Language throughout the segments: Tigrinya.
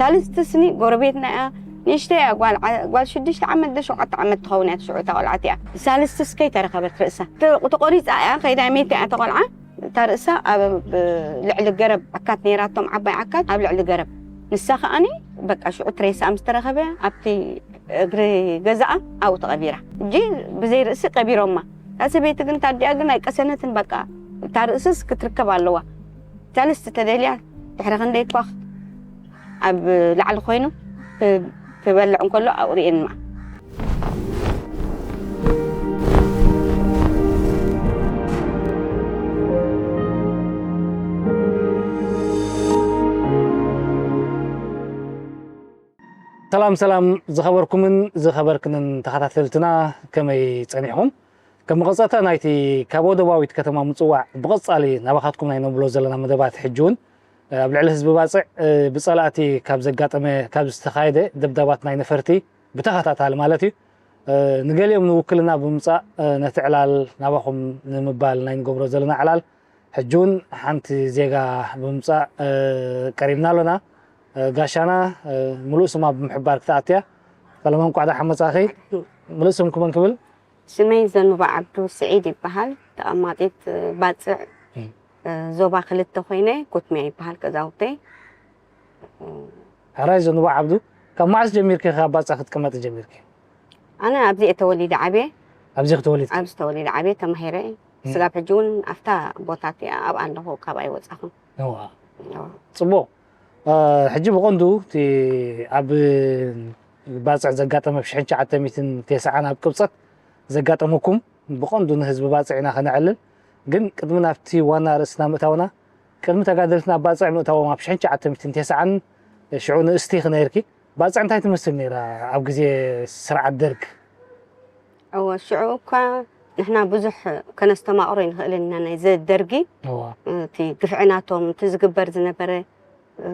ሳልስቲ ስኒ ጎረቤትና እያ፣ ንእሽተይ እያ፣ ጓል ዓ-፣ ጓል ሽዱሽተ ዓመት ዶ ሸውዓተ ዓመት ትኸውን እያ፣ ትሽዑ እታ ቆልዓ እቲኣ። ሳልስቲ ስከይ ተረኸበት ርእሳ። ተ-፣ ተቖሪጻ እያ፣ ከይዳ መይታ እያ እታ ቆልዓ። እታ ርእሳ ኣብ ልዕሊ ገረብ ዓካት ነይራቶም፣ ዓባይ ዓካት ኣብ ልዕሊ ገረብ። ንሳ ከኣኒ በቃ ሽዑ ትሬሳ ምስ ተረኸበ ኣብቲ እግሪ ገዛኣ ኣብኡ ተቐቢራ። ሕጂ ብዘይ ርእሲ ቀቢሮማ። እታ ሰበይቲ ግን፣ እታ ኣዲኣ ግን ኣይቀሰነትን። በቃ እታ ርእስስ ክትርከብ ኣለዋ። ሰለስተ ተደልያ ድሕሪ ክንደይ ኳኽ ኣብ ላዕሊ ኮይኑ ክ-፣ ክበልዕ እንከሎ ኣብኡ ርእየንማ። ሰላም ሰላም፣ ዝኸበርኩምን ዝኸበርክንን ተኸታተልትና፣ ከመይ ጸኒሕኩም? ከም መቐጸልታ ናይቲ ካብ ወደባዊት ከተማ ምጽዋዕ ብቐጻሊ ናባኻትኩም ናይ ነብሎ ዘለና መደባት፣ ሕጂ እውን ኣብ ልዕሊ ህዝቢ ባጽዕ ብጸላእቲ ካብ ዘጋጠመ፣ ካብ ዝተኻየደ ደብዳባት ናይ ነፈርቲ ብተኸታታሊ ማለት እዩ፣ ንገሊኦም ንውክልና ብምጻእ ነቲ ዕላል ናባኹም ንምባል ናይ ንገብሮ ዘለና ዕላል ሕጂ እውን ሓንቲ ዜጋ ብምጻእ ቀሪብና ኣሎና። ጋሻና ምሉእ ስማ ብምሕባር ክትኣትያ። ሰለማ፣ እንኳዕ ደሓን መጻእኺ። ምሉእ ስምኪ መን ክብል? ስመይ ዘኑባ ዓብዱ ስዒድ ይበሃል። ተቐማጢት ባጽዕ፣ እ፣ ዞባ ክልተ ኮይነ፣ ኩትሚያ ይበሃል ገዛውተይ። ሕራይ ዘኑባ ዓብዱ፣ ካብ መዓስ ጀሚርኪ ኢኺ ኣብ ባጽዕ ክትቅመጢ ጀሚርኪ? ኣነ ኣብዚ እየ ተወሊደ ዓብየ። ኣብዚ ኢኺ ተወሊድኪ? ኣብዚ ተወሊደ ዓብየ፣ ተማሂረ። ስጋብ ሕጂ እውን ኣብታ ቦታ እቲኣ ኣብኣ ኣለኹ፣ ካብኣ ኣይወጻኹን። እዋ። እዋ። ጽቡቕ። እ፣ ሕጂ ብቐንዱ እቲ ኣብ ባጽዕ ዘጋጠመ ብ ሽሕን ትሽዓተ ሚእትን ተስዓን ኣብ ቅብጸት ዘጋጠመኩም ብቐንዱ ንህዝቢ ባጽዕ ኢና ከነዕልል። ግን ቅድሚ ናብቲ ዋና ርእስና ምእታውና፣ ቅድሚ ተጋደልትና ኣብ ባጽዕ ምእታዎም ኣብ ሽሕን ትሽዓተ ሚእትን ተስዓን ሽዑ ንእስቲ ኢኺ ነይርኪ። ባጽዕ እንታይ ትመስል ነይራ ኣብ ግዜ ስርዓት ደርግ? እወ፣ ሽዑ እኳ ንሕና ብዙሕ ከነስተማቕሮ ኣይንኽእልን ኢና፣ ናይ ዘ-፣ ደርጊ፣ እወ። እቲ ግፍዒ ናቶም፣ እቲ ዝግበር ዝነበረ፣ እ፣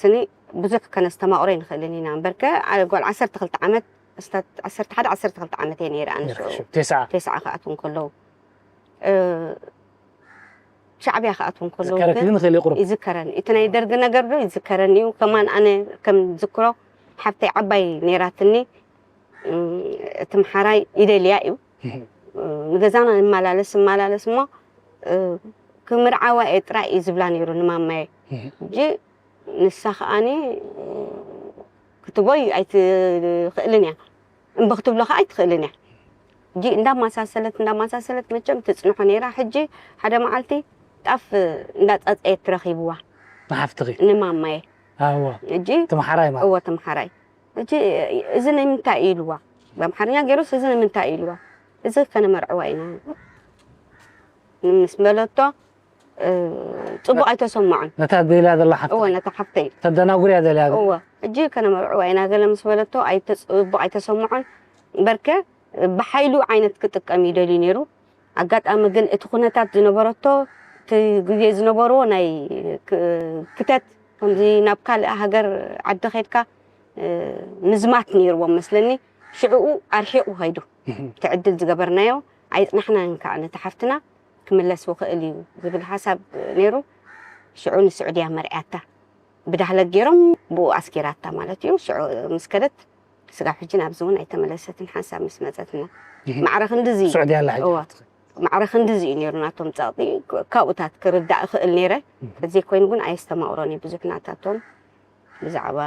ስኒ ብዙሕ ከነስተማቕሮ ኣይንኽእልን ኢና። እምበርከ፣ ዓ-፣ ጓል ዓሰርተ ክልተ ዓመት፣ እስታት ዓሰርተ ሓደ ዓሰርተ ክልተ ዓመት እየ ነይረ ኣነ ነይርኪ ሽዑ። ሽዑ፣ ተስዓ። ተስዓ ክኣትዉ እንከለዉ። እ፣ ሻዕብያ ክኣትዉ እንከለዉ ይዝከረኪ ግን ግን ይኽእል እዩ ቁሩብ። ይዝከረኒ። እቲ ናይ ደርጊ ነገር ዶ ይዝከረኒ እዩ። ከማን ኣነ ከም ዝክሮ ሓፍተይ ዓባይ ነይራትኒ። እም፣ እቲ ምሓራይ ይደልያ እዩ። እም፣ ንገዛና ይመላለስ፣ ይመላለስ እሞ፣ እ፣ "ክምርዓዋ እየ ጥራይ" እዩ ዝብላ ነይሩ ንማማየ። እም። ሕጂ ንሳ ከኣኒ ክትቦይ ኣይትኽእልን እያ። እምቢ ክትብሎ ከኣ ኣይትኽእልን እያ። ሕጂ እንዳማሳሰለት፣ እንዳማሳሰለት መቸም ትጽንሖ ነይራ። ሕጂ ሓደ መዓልቲ ጣፍ እንዳጻጸየት ትረኺብዋ። ንሓፍትኺ? ንማማየ። ኣዋ። ሕጂ እቲ መሓራይ ማለት? እወ፣ እቲ መሓራይ። ሕጂ "እዚ ንምንታይ?" እዩ ኢልዋ። ብኣምሓርኛ ገይሩስ "እዚ ንምንታይ?" እዩ ኢልዋ። "እዚ ከነመርዕዋ ኢና" ምስ በለቶ፣ እ፣ ጽቡቕ ኣይተሰምዖን። ነታ ደልያ ዘላ ሓፍቲ? እወ፣ ነታ ሓፍተይ። ተደናጉርያ ደልያ? እወ። ሕጂ "ከነመርዕዋ ኢና" ገለ ምስ በለቶ፣ ኣይተ-፣ ጽቡቕ ኣይተሰምዖን። በርከ ብሓይሉ ዓይነት ክጥቀም ይደልዩ ነይሩ። ኣጋጣሚ ግን እቲ ኩነታት ዝነበረቶ፣ እቲ ግዜ ዝነበርዎ ናይ ክ-፣ ክተት፣ ከምዚ ናብ ካልእ ሃገር ዓዲ ኸይድካ፣ እ፣ ምዝማት ነይርዎም መስለኒ። ሽዕኡ ኣርሒቑ ኸይዱ። እህ። እቲ ዕድል ዝገበርናዮ ኣይጽናሕናን ከኣ፣ ነቲ ሓፍትና ክምለስ ውኽእል እዩ ዝብል ሓሳብ ነይሩ። ሽዑ ንስዑድያ መርዕያታ። ብዳህለክ ገይሮም ብኡ ኣስጊራታ ማለት እዩ። ሽዑ ምስ ከደት ስጋብ ሕጂ ናብዚ እውን ኣይተመለሰትን፣ ሓንሳብ ምስ መጸትና። እህ። ማዕረ ክንድዚ እዩ። ስዑድያ ኣላ ሕጂ እዋ። ሓፍትኺ? ማዕረ ክንድዚ እዩ ነይሩ ናቶም ጸቕጢ። ክ-፣ ካብኡታት ክርዳእ እኽእል ነይረ። እህ። ተዘይኮይኑ ግን ኣየስተማቕሮን እዩ ብዙሕ ናታቶም ብዛዕባ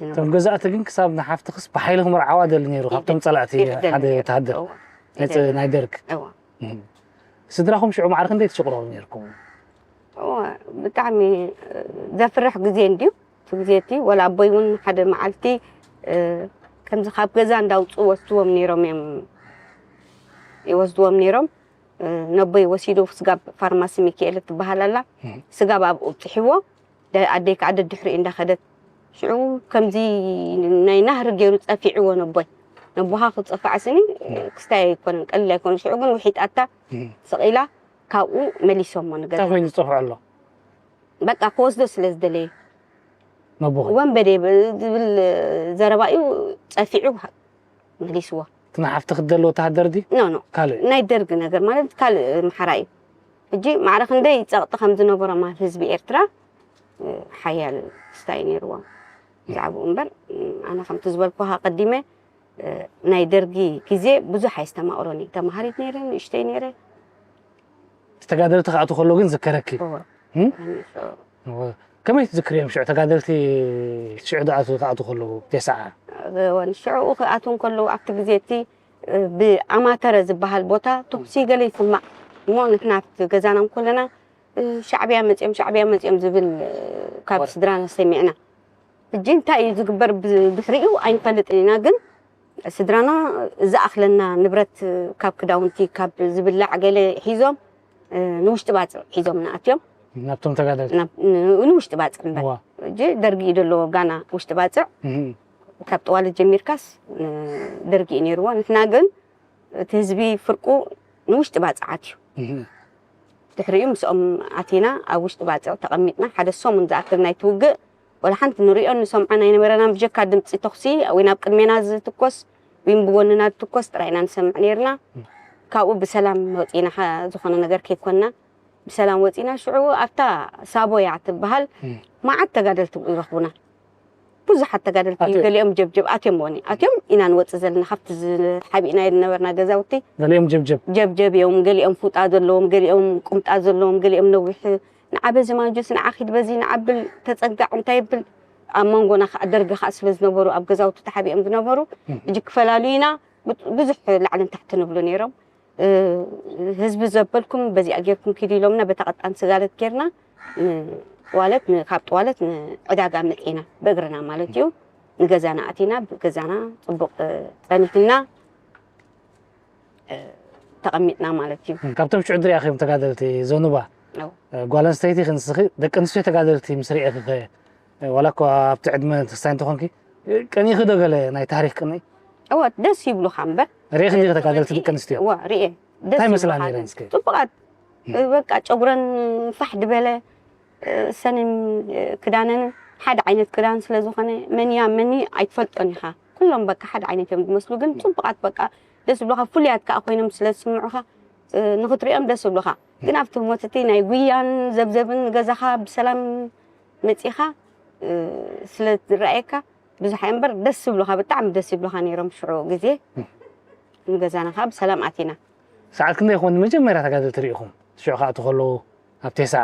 ዝነበሩ። እቶም ገዛእቲ ግን ክሳብ ንሓፍትኽስ ብሓይሊ ክምርዓዋ ደሊ ነይሩ፣ ካብቶም ይደሊ-፣ ጸላእቲ ይደሊ ሓደ ነይሩ። ወተሃደር እዋ። ናይ ጸ-፣ ይደሊ። ናይ ደርግ። እዋ። እህ። ስድራኹም ሽዑ ማዕረ ክንደይ ትሽቕረሩ ነይርኩም? እዋ፣ ብጣዕሚ፣ እ፣ ዘፍርሕ ግዜ እንድዩ። እቲ ግዜ እቲ፣ ወላ ኣቦይ እውን ሓደ መዓልቲ፣ እ፣ ከምዚ ካብ ገዛ እንዳውፅኡ ወስድዎም ነይሮም እዮም፣ ይወስድዎም ነይሮም። እ፣ ነቦይ ወሲዱ ስጋብ ፋርማሲ ሚካኤል እትበሃል ኣላ፣ እህ። ስጋብ ኣብኡ ኣብፅሕዎ፣ ደ-፣ ኣደይ ከዓ ደድሕሪኡ እንዳኸደት፣ ሽዑ ከምዚ ናይ ናህሪ ገይሩ ፀፊዕዎ ነቦይ። ነቦኻ ክፀፋዕ ስኒ እህ። ክስታይ ኣይኮነን፣ ቀሊል ኣይኮነን። ሽዑ ግን ውሒጣታ እህ። ስቕ ኢላ ካብኡ መሊሶሞ ንገዛ። እንታይ ኮይኑ ዝፀፍዖ ኣሎ? በቃ ክወስዶ ስለ ዝደለየ። ነቦኺ? ወንበዴ ብ-፣ ዝብል ዘረባ እዩ ጸፊዑ መሊስዎ። እቲ ንሓፍቲ ክትደሊ ወተሃደር ድዩ? ኖ፣ ኖ። ካልእ? ናይ ደርግ ነገር ማለት ካልእ ምሓራ እዩ። ሕጂ ማዕረ ክንደይ ጸቕጢ ከም ዝነበሮም ኣብ ህዝቢ ኤርትራ ሓያል ስታይ ነይርዎም ብዛዕባኡ እምበር። ኣነ ከምቲ ዝበልኩኻ ቀዲመ ናይ ደርጊ ግዜ ብዙሕ ኣይስተማቕሮን እዩ። ተማሃሪት ነይረ፣ ንእሽተይ ነይረ። ተጋደልቲ ክኣቱ ከሎ ግን ዝከረኪ እወ። እም? ኣነ ሽዑ እወ። ከመይ ትዝክርዮም ሽዑ ተጋደልቲ ሽዑ ድኣቱ ክኣቱ ከለዉ ቴስዓ እወ፣ ሽዑ ክኣትዉ እንከለዉ ኣብቲ ግዜ እቲ ብኣማተረ ዝበሃል ቦታ ተኩሲ ገለ ይስማዕ እሞ ንሕና ኣብቲ ገዛና እንከለና ሻዕብያ መፅኦም ሻዕብያ መፅኦም ዝብል ካብ ወረ። ስድራና ሰሚዕና። ሕጂ እንታይ እዩ ዝግበር ብድሕሪኡ ኣይንፈልጥን ኢና፣ ግን ስድራና ዝኣኽለና ንብረት ካብ ክዳውንቲ ካብ ዝብላዕ ገለ ሒዞም ንውሽጢ ባፅዕ ሒዞም ንኣትዮም ናብቶም ተጋደልቲ ናብ- ን- ንውሽጢ ባፅዕ እምበር እዋ ሕጂ ደርጊ እዩ ዘለዎ ጋና ውሽጢ ባፅዕ እም። ካብ ጠዋለት ጀሚርካስ ደርጊ እዩ ነይርዎ። ንሕና ግን እቲ ህዝቢ ፍርቁ ንውሽጢ ባፅዓት እዩ። እም። ድሕሪኡ ምስኦም ኣቲና ኣብ ውሽጢ ባፅዕ ተቐሚጥና ሓደ ሰሙን ዝኣክል ናይ ትውግእ ወላ ሓንቲ ንሪኦን ንሰምዖን ኣይነበረናን። ብጀካ ድምፂ ተኹሲ ወይ ናብ ቅድሜና ዝትኮስ ወይ ብጎንና ዝትኮስ ጥራይ ኢና ንሰምዕ ነይርና። ካብኡ ብሰላም ወፂና ካ- ዝኾነ ነገር ከይኮንና ብሰላም ወፂና። ሽዑ ኣብታ ሳቦያ ትበሃል እም። መዓት ተጋደልቲ ይረኽቡና። ብዙሓት ተጋደልቲ ኣትዮም። ገሊኦም ጀብጀብ ኣትዮም ሞኒ ኣትዮም ኢና ንወፅእ ዘለና ካብቲ ዝሓቢእና ዝነበርና ገዛውቲ ገሊኦም ጀብጀብ ጀብጀብ እዮም። ገሊኦም ፉጣ ዘለዎም፣ ገሊኦም ቁምጣ ዘለዎም፣ ገሊኦም ነዊሕ ንዓ በዚ ማንጆስ ንዓ ኪድ በዚ ንዓ ብል ተፀጋዕ እንታይ ብል ኣብ መንጎና ከዓ ደርጊ ከዓ ስለ ዝነበሩ ኣብ ገዛውቲ ተሓቢኦም ዝነበሩ ሕጂ ክፈላልዩና ብዙሕ ላዕልን ታሕቲ ንብሉ ነይሮም። ህዝቢ ዘበልኩም በዚኣ ጌርኩም ኪዱ ኢሎምና በታ ቀጣን ስጋለት ጌርና ዋለት ካብ ጠዋለት ንዕዳጋ መፂና ብእግርና ማለት እዩ ንገዛና ኣቲና ብገዛና ፅቡቅ ፀኒሕና ተቐሚጥና ማለት እዩ። ካብቶም ሽዑ ድሪኣኺም ተጋደልቲ ዘኑባ ኣው። ጓል ኣንስተይቲ ክንስኺ ደቂ ኣንስትዮ ተጋደልቲ ምስ ርኢኺ ኸ ዋላ እኳ ኣብቲ ዕድመ ተስታይ እንተኾንኪ ቀኒኺ ዶ ገለ ናይ ታሪክ ቅኒ እወ ደስ ይብሉኻ እምበር ርኢኺ እንዲኺ ተጋደልቲ ደቂ ኣንስትዮ እወ ርኤ ደስ እንታይ መስላ ይብሉኻ። ነይረን እስከ? ፅቡቓት በቃ ጨጉረን ፋሕ ድበለ ሰንን ክዳነን ሓደ ዓይነት ክዳን ስለ ዝኾነ መንያ መኒ ኣይትፈልጦን ኢኻ። ኩሎም በቃ ሓደ ዓይነት እዮም ዝመስሉ ግን ፅቡቓት በቃ ደስ ዝብሉኻ ፍሉያት ከዓ ኮይኖም ስለ ዝስምዑኻ ንኽትሪኦም ደስ ዝብሉኻ። ግን ኣብቲ ህሞት እቲ ናይ ጉያን ዘብዘብን ገዛኻ ብሰላም መፂኻ ስለ ዝረኣየካ ብዙሕ እምበር ደስ ዝብሉኻ ብጣዕሚ ደስ ይብሉኻ ነይሮም ሽዑ ግዜ ንገዛና ከዓ ብሰላም ኣቲና። ሰዓት ክንደይ ይኾን ንመጀመርያ ተጋደልቲ ርኢኹም? ሽዑ ክኣቱ ከለዉ ኣብ ቴስዓ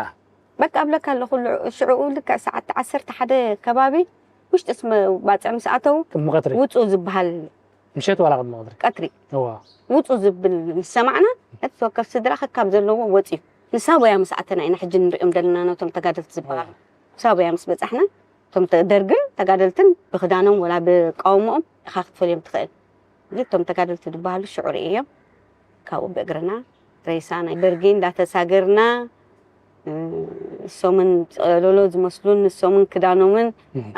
በቃ እብለካ ኣለኹ ሽዑኡ ልክዕ ሰዓት ዓሰርተ ሓደ ከባቢ ውሽጢ ስመ ባፅዕ ምስ ኣተዉ ቅድሚ ቀትሪ ውፁ ዝበሃል ምሸት ዋላ ቅድሚ ቀትሪ ቀትሪ እዋ ውፁ ዝብል ምስ ሰማዕና ነፍሲ ወከፍ ስድራ ከካብ ዘለዎ ወፅዩ ንሳቦያ ምስ ኣተና ኢና ሕጂ ንሪኦም ዘለና ነቶም ተጋደልቲ ዝበሃሉ ሳቦያ ምስ በፃሕና እቶም ተ- ደርግን ተጋደልትን ብክዳኖም ወላ ብቃውሞኦም ኢኻ ክትፈልዮም ትኽእል። ግን እቶም ተጋደልቲ ዝበሃሉ ሽዑ ርእዮም ካብኡ ብእግርና ሬሳ ናይ ደርጊ እንዳተሳገርና ንሶምን ፀሎሎ ዝመስሉን ንሶምን ክዳኖምን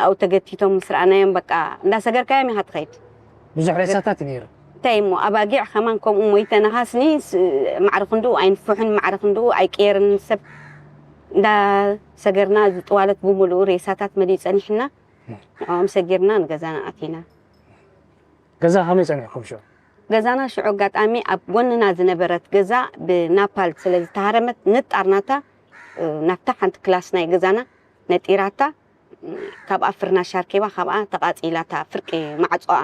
ኣብኡ ተገቲቶም ምስ ረኣናዮም በቃ እንዳሰገርካዮም ኢኻ ትኸይድ። ብዙሕ ሬሳታት እዩ ነይሩ እንታይ እሞ ኣባጊዕ ከማን ከምኡ ሞይተን ሃስኒ ማዕረ ክንድኡ ኣይንፍሑን ማዕረ ክንድኡ ኣይቅየርን ሰብ እንዳሰገርና ዝጥዋለት ብምሉኡ ሬሳታት መሊኡ ፀኒሕና ንዕኦም ሰጊርና ንገዛና ኣቲና ገዛ ከመይ ፀኒሕኩም ሽዑ ገዛና ሽዑ ኣጋጣሚ ኣብ ጎንና ዝነበረት ገዛ ብናፓል ስለ ዝተሃረመት ንጣርናታ ናብታ ሓንቲ ክላስ ናይ ገዛና ነጢራታ ካብኣ ፍርናሽ ኣርኪባ ካብኣ ተቓጺላታ ፍርቂ ማዕጾኣ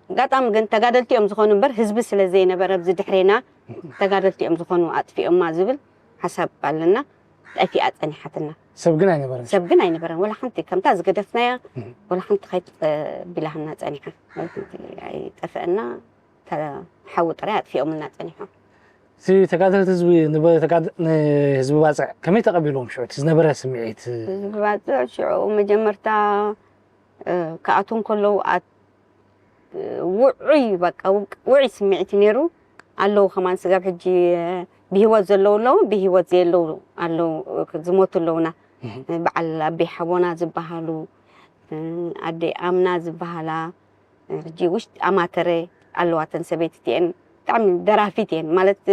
ኣጋጣሚ ግን ተጋደልቲ እዮም ዝኾኑ እምበር ህዝቢ ስለ ዘይነበረ ኣብዚ ድሕሬና ተጋደልቲ እዮም ዝኾኑ ኣጥፊኦማ ዝብል ሓሳብ ኣለና ጠፊኣ ጸኒሓትና ሰብ ግን ኣይነበረን ሰብ ግን ኣይነበረን ወላ ሓንቲ ከምታ ዝገደፍናያ ወላ ሓንቲ ከይትቢላህና ጸኒሓ ኣይጠፍአና ሓዊ ጥራይ ኣጥፊኦምልና ጸኒሖም እቲ ተጋደልቲ ህዝቢ ንህዝቢ ባፅዕ ከመይ ተቐቢልዎም ሽዑ እቲ ዝነበረ ስምዒት ህዝቢ ባፅዕ ሽዑ መጀመርታ ክኣትዉ እንከለዉ ውዑይ በቃ ውዑይ ስምዒት ነይሩ ኣለዉ ከማን ስጋብ ሕጂ ብሂወት ዘለዉ ኣለዉ ብሂወት ዘየለዉ ኣለዉ ዝሞቱ ኣለዉና በዓል ኣበይ ሓቦና ዝበሃሉ ኣደይ ኣምና ዝበሃላ ሕጂ ውሽጢ ኣማተረ ኣለዋ ተን ሰበይቲ እቲኤን ብጣዕሚ ደራፊት እየን ማለት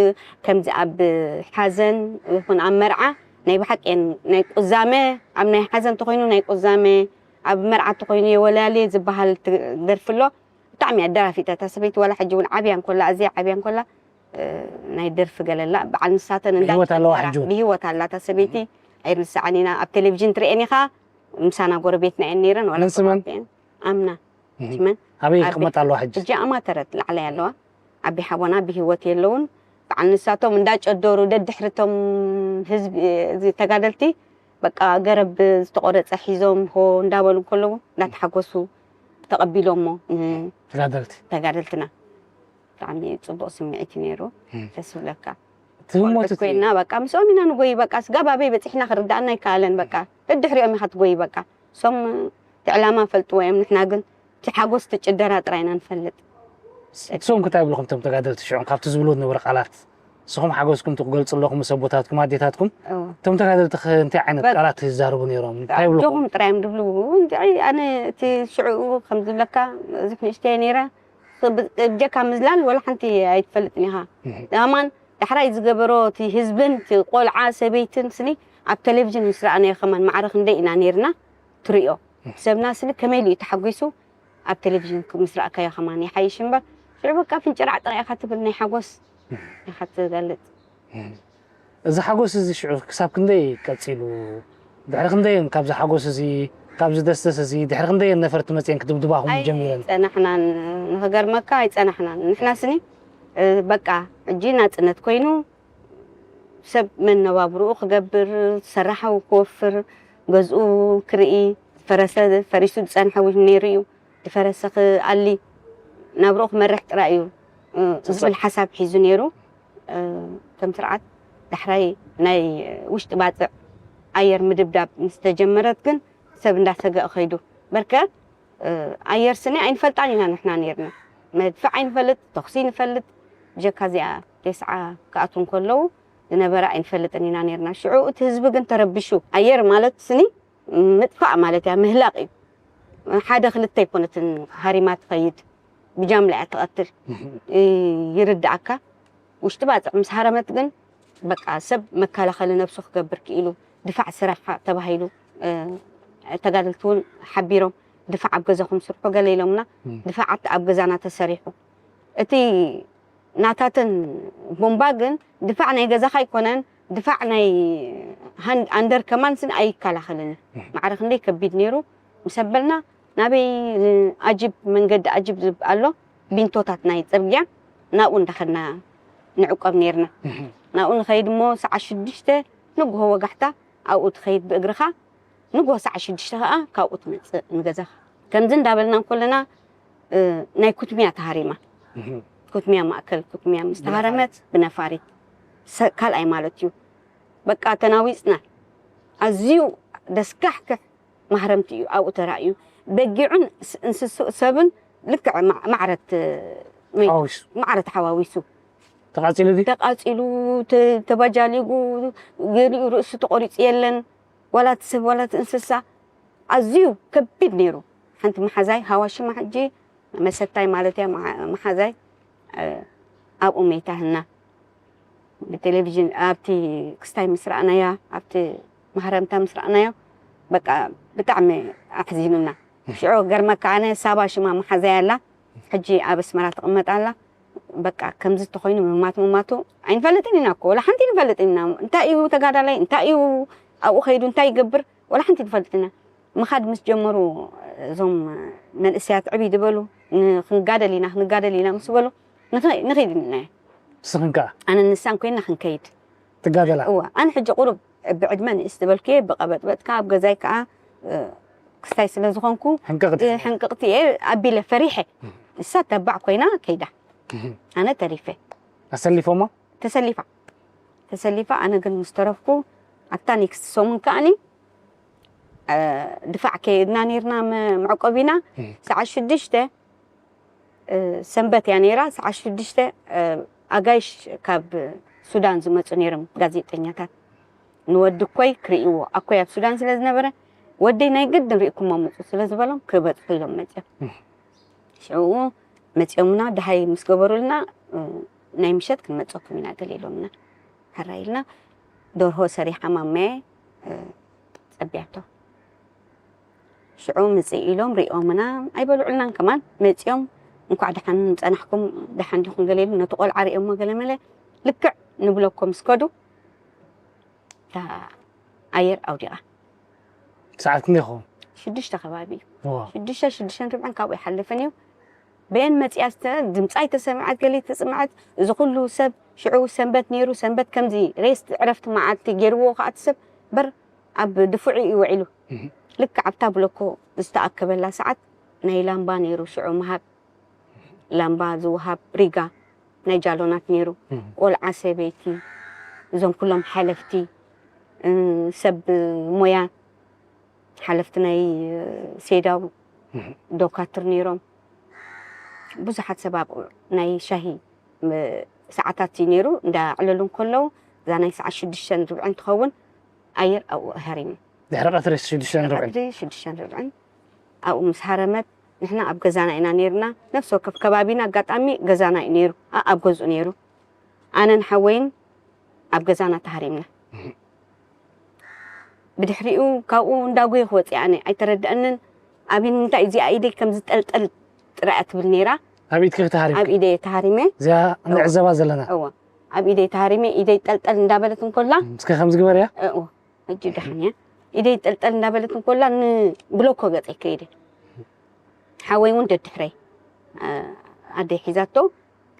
ከምዚ ኣብ ሓዘን ይኹን ኣብ መርዓ ናይ ብሓቂ እየን ናይ ቁዛመ ኣብ ናይ ሓዘን ተኮይኑ ናይ ቁዛመ ኣብ መርዓ ተኮይኑ የወላሌ ዝበሃል ደርፊ ኣሎ ብጣዕሚ እያ ደራፊት እታ ሰበይቲ ዋላ ሕጂ እውን ዓብያ እንኮላ ኣዝያ ዓብያ እንኮላ ናይ ደርፊ ገለላ በዓል ንሳተን እንዳ ብህይወት ኣለዋ ሕጂ እውን? ብህይወት ኣላ እታ ሰበይቲ ኣይርንስዓን ኢና ኣብ ቴሌቪዥን ትርእየን ኢኻ ምሳና ጎረቤትና እየን ነይረን። ዋላ መን ስመን? እኮ ኣምና እህ። ስመን ኣበይ ኣቢ- ይቕመጣ ኣለዋ ሕጂ? ሕጂ ኣማተረት ላዕለይ ኣለዋ። ዓቢ ሓቦና ብህይወት የለውን። በዓል ንሳቶም እንዳጨደሩ ደድሕርቶም ህዝቢ፣ እዚ ተጋደልቲ በቃ ገረብ ዝተቆረጸ ሒዞም ሆ እንዳበሉ ከለዉ እንዳተሓጎሱ ተቐቢሎሞ። ን- ተጋደልቲ ተጋደልትና ብጣዕሚ ጽቡቕ ስምዒት እዩ ነይሩ። ደስ ይብለካ። ትህሞት ቆልዑት ኮይና በቃ ምስኦም ኢና ንጎይ። በቃ ስጋብ ኣበይ በፂሕና ክርዳእና ኣይከኣለን። በቃ ደድሕሪኦም ኢኻ ትጎይ። በቃ እሶም እቲ ዕላማ ፈልጥዎ እዮም። ንሕና ግን እቲ ሓጎስ እቲ ጭደራ ጥራይ ኢና ንፈልጥ። ንሶም እንታይ ይብልኹም እቶም ተጋደልቲ ሽዑ ካብቲ ዝብልዎ ዝነበረ ቃላት ንስኹም ሓጎስኩም ትገልፁ ኣለኹም ምስ ኣቦታትኩም ኣዴታትኩም እዎ። እቶም ተጋደልቲ ኸ እንታይ ዓይነት በቃ- ቃላት ይዛረቡ ነይሮም እንታይ ይብልኹም ኣጆኹም ጥራይ እዮም ድብሉ። እንድዒ ኣነ እቲ ሽዑ ከም ዝብለካ ብዙሕ ንእሽተይ ነይረ። ብጀካ ምዝላል ወላ ሓንቲ ኣይትፈልጥን ኢኻ። ኣማን ዳሕራይ ዝገበሮ እቲ ህዝብን እቲ ቆልዓ ሰበይትን ስኒ ኣብ ቴሌቪዥን ምስ ረኣናዮ ከማን ማዕረ ክንደይ ኢና ነይርና ትሪኦ። ሰብና ስኒ ከመይ ኢሉ እዩ ተሓጒሱ ኣብ ቴሌቪዥን ምስ ረኣካዮ ከማን ይሓይሽ እምበር ሽዑ በቃ ፍንጭራዕ ጥራይ ኢኻ ትብል ናይ ሓጎስ ኢኻ ትገልጽ። እዚ ሓጎስ እዚ ሽዑ ክሳብ ክንደይ ቀፂሉ ድሕሪ ክንደይ ካብዚ ሓጎስ እዚ ካብዚ ደስደስ እዚ ድሕሪ ክንደይ ነፈርቲ መፅየን ክድብድባኹም ጀሚረን ኣይፀናሕናን። ንኽገርመካ ኣይፀናሕናን። ንሕና ስኒ በቃ ሕጂ ናፅነት ኮይኑ ሰብ መነባብርኡ ክገብር ዝሰራሓዊ ክወፍር ገዝኡ ክርኢ ዝፈረሰ ፈሪሱ ዝፀንሐ እውን ነይሩ እዩ። ዝፈረሰ ክኣሊ ናብርኡ ክመርሕ ጥራይ እዩ ዝብል ሓሳብ ሒዙ ነይሩ። ከም ስርዓት ዳሕራይ ናይ ውሽጢ ባፅዕ ኣየር ምድብዳብ ምስ ተጀመረት ግን ሰብ እንዳሰገእ ከይዱ በርከ ኣየር ስኒ ኣይንፈልጣን ኢና ንሕና ነይርና። መድፍዕ ኣይንፈልጥ፣ ተኹሲ ንፈልጥ፣ ብጀካ እዚኣ ቴስዓ ክኣትዉ እንከለዉ ዝነበረ ኣይንፈልጥን ኢና ነይርና። ሽዑ እቲ ህዝቢ ግን ተረቢሹ። ኣየር ማለት ስኒ ምጥፋእ ማለት እያ፣ ምህላቕ እዩ። ሓደ ክልተ ኣይኮነትን ሃሪማ ትኸይድ፣ ብጃምላ እያ ትቐትል። ይርድኣካ። ውሽጢ ባፅዕ ምስ ሃረመት ግን በቃ ሰብ መከላኸሊ ነብሱ ክገብር ክኢሉ ድፋዕ ስራሕ ተባሂሉ ተጋደልቲ እውን ሓቢሮም ድፋዕ ኣብ ገዛኹም ስርሑ ገለ ኢሎምና። ድፋዓት ኣብ ገዛና ተሰሪሑ እቲ ናታተን ቦምባ ግን ድፋዕ ናይ ገዛኻ ኣይኮነን ድፋዕ ናይ ኣንደር ከማንስን ኣይከላኸልን። ማዕረ ክንደይ ከቢድ ነይሩ ምስ ኣበልና ናበይ ኣጅብ መንገዲ ኣጅብ ዝብ ኣሎ ቢንቶታት ናይ ፅርግያ ናብኡ እንዳኸድና ንዕቆብ ነይርና። ናብኡ ንኸይድ እሞ ሰዓት ሽዱሽተ ንግሆ ወጋሕታ ኣብኡ ትኸይድ ብእግርኻ ንግሆ ሰዓት ሽዱሽተ ከዓ ካብኡ ትመፅእ ንገዛኻ። ከምዚ እንዳበልና እንኮለና ናይ ኩትሚያ ተሃሪማ ኩትሚያ ማእከል ኩትሚያ ምስ ተሃረመት ብነፋሪት ካልኣይ ማለት እዩ። በቃ ተናዊፅና ኣዝዩ ደስካሕክሕ ማህረምቲ እዩ ኣብኡ ተራእዩ። በጊዑን እንስስኡ ሰብን ልክዕ ማዕረት ማዕረ ተሓዋዊሱ ተቃፂሉ ድዩ? ተቃፂሉ ተባጃሊጉ ገሊኡ ርእሱ ተቆሪፁ የለን ዋላ እቲ ሰብ ዋላ እቲ እንስሳ ኣዝዩ ከቢድ ነይሩ። ሓንቲ መሓዛይ ሃዋሽማ ሕጂ መሰታይ ማለት እያ መሓዛይ ኣብኡ መይታህና ብቴሌቪዥን ኣብቲ ክስታይ ምስ ረኣናያ ኣብቲ ማህረምታ ምስ ረኣናዮ በቃ ብጣዕሚ ኣሕዚኑና። ሽዑ ገርመካ ኣነ ሳባ ሽማ መሓዛይ ኣላ ሕጂ ኣብ ኣስመራ ትቕመጥ ኣላ። በቃ ከምዚ ተኾይኑ ምማት ምማቱ ኣይንፈልጥን ኢና እኮ ወላ ሓንቲ ንፈልጥን ኢና እንታይ እዩ ተጋዳላይ እንታይ እዩ ኣብኡ ከይዱ እንታይ ይገብር ወላ ሓንቲ ንፈልጥን ኢና። ምኻድ ምስ ጀመሩ እዞም መንእሰያት ዕብይ ዝበሉ ክንጋደል ኢና ክንጋደል ኢና ምስ በሉ ንኸይድ ኢና። ንስኽን ከኣ ኣነ ንሳን ኮይና ክንከይድ ትጋደላ እዋ ኣነ ሕጂ ቁሩብ ብዕድመ ንእስ ዝበልኩየ ብቐበጥበጥካ ኣብ ገዛይ ከዓ ክስታይ ስለ ዝኾንኩ ሕንቅቕቲ ሕንቅቕቲ እየ ኣቢለ ፈሪሐ። እሳ ተባዕ ኮይና ከይዳ ኣነ ተሪፈ። ኣሰሊፎማ ተሰሊፋ ተሰሊፋ ኣነ ግን ምስ ተረፍኩ ኣብታ ኔክስት ሰሙን ከኣኒ ድፋዕ ከይድና ነይርና መዕቆቢና ሰዓት ሽዱሽተ ሰንበት እያ ነይራ ሰዓት ሽዱሽተ ኣጋይሽ ካብ ሱዳን ዝመፁ ነይሮም ጋዜጠኛታት ንወዲ እኮይ ክርእይዎ ኣኮይ ኣብ ሱዳን ስለ ዝነበረ ወደይ ናይ ግድን ርኢኩሞ ምፁ ስለ ዝበሎም ክበፅሑ ኢሎም መፅኦም ሽዕኡ መፅኦምና ድሃይ ምስ ገበሩልና ናይ ምሸት ክንመፀኩም ኢና ገለ ኢሎምና ሕራይ ኢልና ደርሆ ሰሪሓ ማመየ ፀቢያቶ ሽዑ ምፅእ ኢሎም ሪኦምና ኣይበልዑልናን ከማን መፂኦም እንኳዕ ደሓን ፀናሕኩም ደሓን ዲኹም ገለ ኢሉ ነቲ ቆልዓ ሪኦሞ ገለ መለ ልክዕ ንብለኮ ምስ ከዱ እታ ኣየር ኣውዲቓ ሰዓት ክንደይ ይኸውን? ሽዱሽተ ከባቢ እዩ። እዋ ሽዱሽተ ሽዱሽተን ርብዕን ካብኡ ይሓልፍን እዩ። በየን መፅያ ዝተ- ድምፃ ኣይተሰምዐት ገለ ተፅምዐት። እዚ ኩሉ ሰብ ሽዑ ሰንበት ነይሩ፣ ሰንበት ከምዚ ሬስት ዕረፍቲ መዓልቲ ገይርዎ ከዓ እቲ ሰብ በር ኣብ ድፉዕ እዩ ውዒሉ። ልክዕ ኣብታ ብለኮ ዝተኣከበላ ሰዓት ናይ ላምባ ነይሩ ሽዑ ምሃብ፣ ላምባ ዝወሃብ ሪጋ ናይ ጃሎናት ነይሩ። ቆልዓ ሰበይቲ፣ እዞም ኩሎም ሓለፍቲ፣ እ፣ ሰብ ሞያ፣ ሓለፍቲ ናይ ሴዳው ዶካትር ነይሮም። ብዙሓት ሰብ ኣብኡ ናይ ሻሂ ም- ሰዓታት እዩ ነይሩ። እንዳዕለሉ እንከለዉ እዛ ናይ ሰዓት ሽዱሽተን ርብዕን ትኸውን ኣየር ኣብኡ ሃሪሙ። ድሕሪ ቀትሪ ሽዱሽተን ርብዕን ቀትሪ ሽዱሽተን ርብዕን ኣብኡ ምስ ሃረመት ንሕና ኣብ ገዛና ኢና ነይርና። ነፍሲ ወከፍ ከባቢና ኣጋጣሚ ገዛና እዩ ነይሩ። ኣ- ኣብ ገዝኡ ነይሩ። ኣነን ሓወይን ኣብ ገዛና ተሃሪምና። ብድሕሪኡ ካብኡ እንዳጎየ ክወፅእ ኣነ ኣይተረድአንን። ኣብይ ንምንታይ እዚኣ ኢደይ ከም ዝጠልጠል ጥራያ ትብል ነይራ። ኣብ ኢድኪ ተሃሪም ኣብ ኢደይ ተሃሪመ እዚኣ ንዕዘባ ዘለና እዋ ኣብ ኢደይ ተሃሪመ ኢደይ ጠልጠል እንዳበለት እንኮላ እስከ ከምዚ ግበርያ እዎ ሕጂ ደሓን እያ። ኢደይ ጠልጠል እንዳበለት እንኮላ ንብሎኮ ገፀይ ከይደ ሓወይ እውን ደድሕረይ ኣ- ኣደይ ሒዛቶ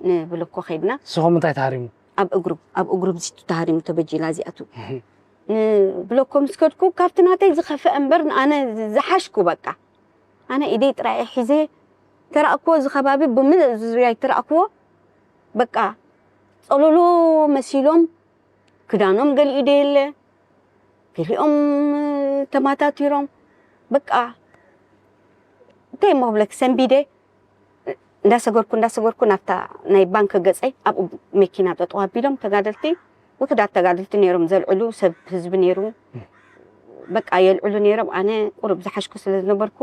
ንብሎኮ ከይድና ንስኹም እንታይ ተሃሪሙ ኣብ እግሩ ኣብ እግሩ ብዚቱ ተሃሪሙ ተበጂላ እዚኣቱ ንብለኮ ምስ ከድኩ ካብቲ ናተይ ዝኸፍአ እምበር ኣነ ዝሓሽኩ በቃ ኣነ ኢደይ ጥራይ ሒዘ ተራእክዎ እዚ ከባቢ ብምልእ ዙርያይ ተራእክዎ በቃ ፀሎሎ መሲሎም ክዳኖም ገሊኡ ደየለ ገሊኦም ተማታቲሮም በቃ እንታይ እሞ ክብለክ ሰንቢደ እንዳሰገርኩ እንዳሰገርኩ ናብታ ናይ ባንክ ገፀይ ኣብኡ መኪና ጠጠው ኣቢሎም ተጋደልቲ ውሕዳት ተጋደልቲ ነይሮም ዘልዕሉ ሰብ ህዝቢ ነይሩ በቃ የልዕሉ ነይሮም ኣነ ቁሩብ ዝሓሽኩ ስለ ዝነበርኩ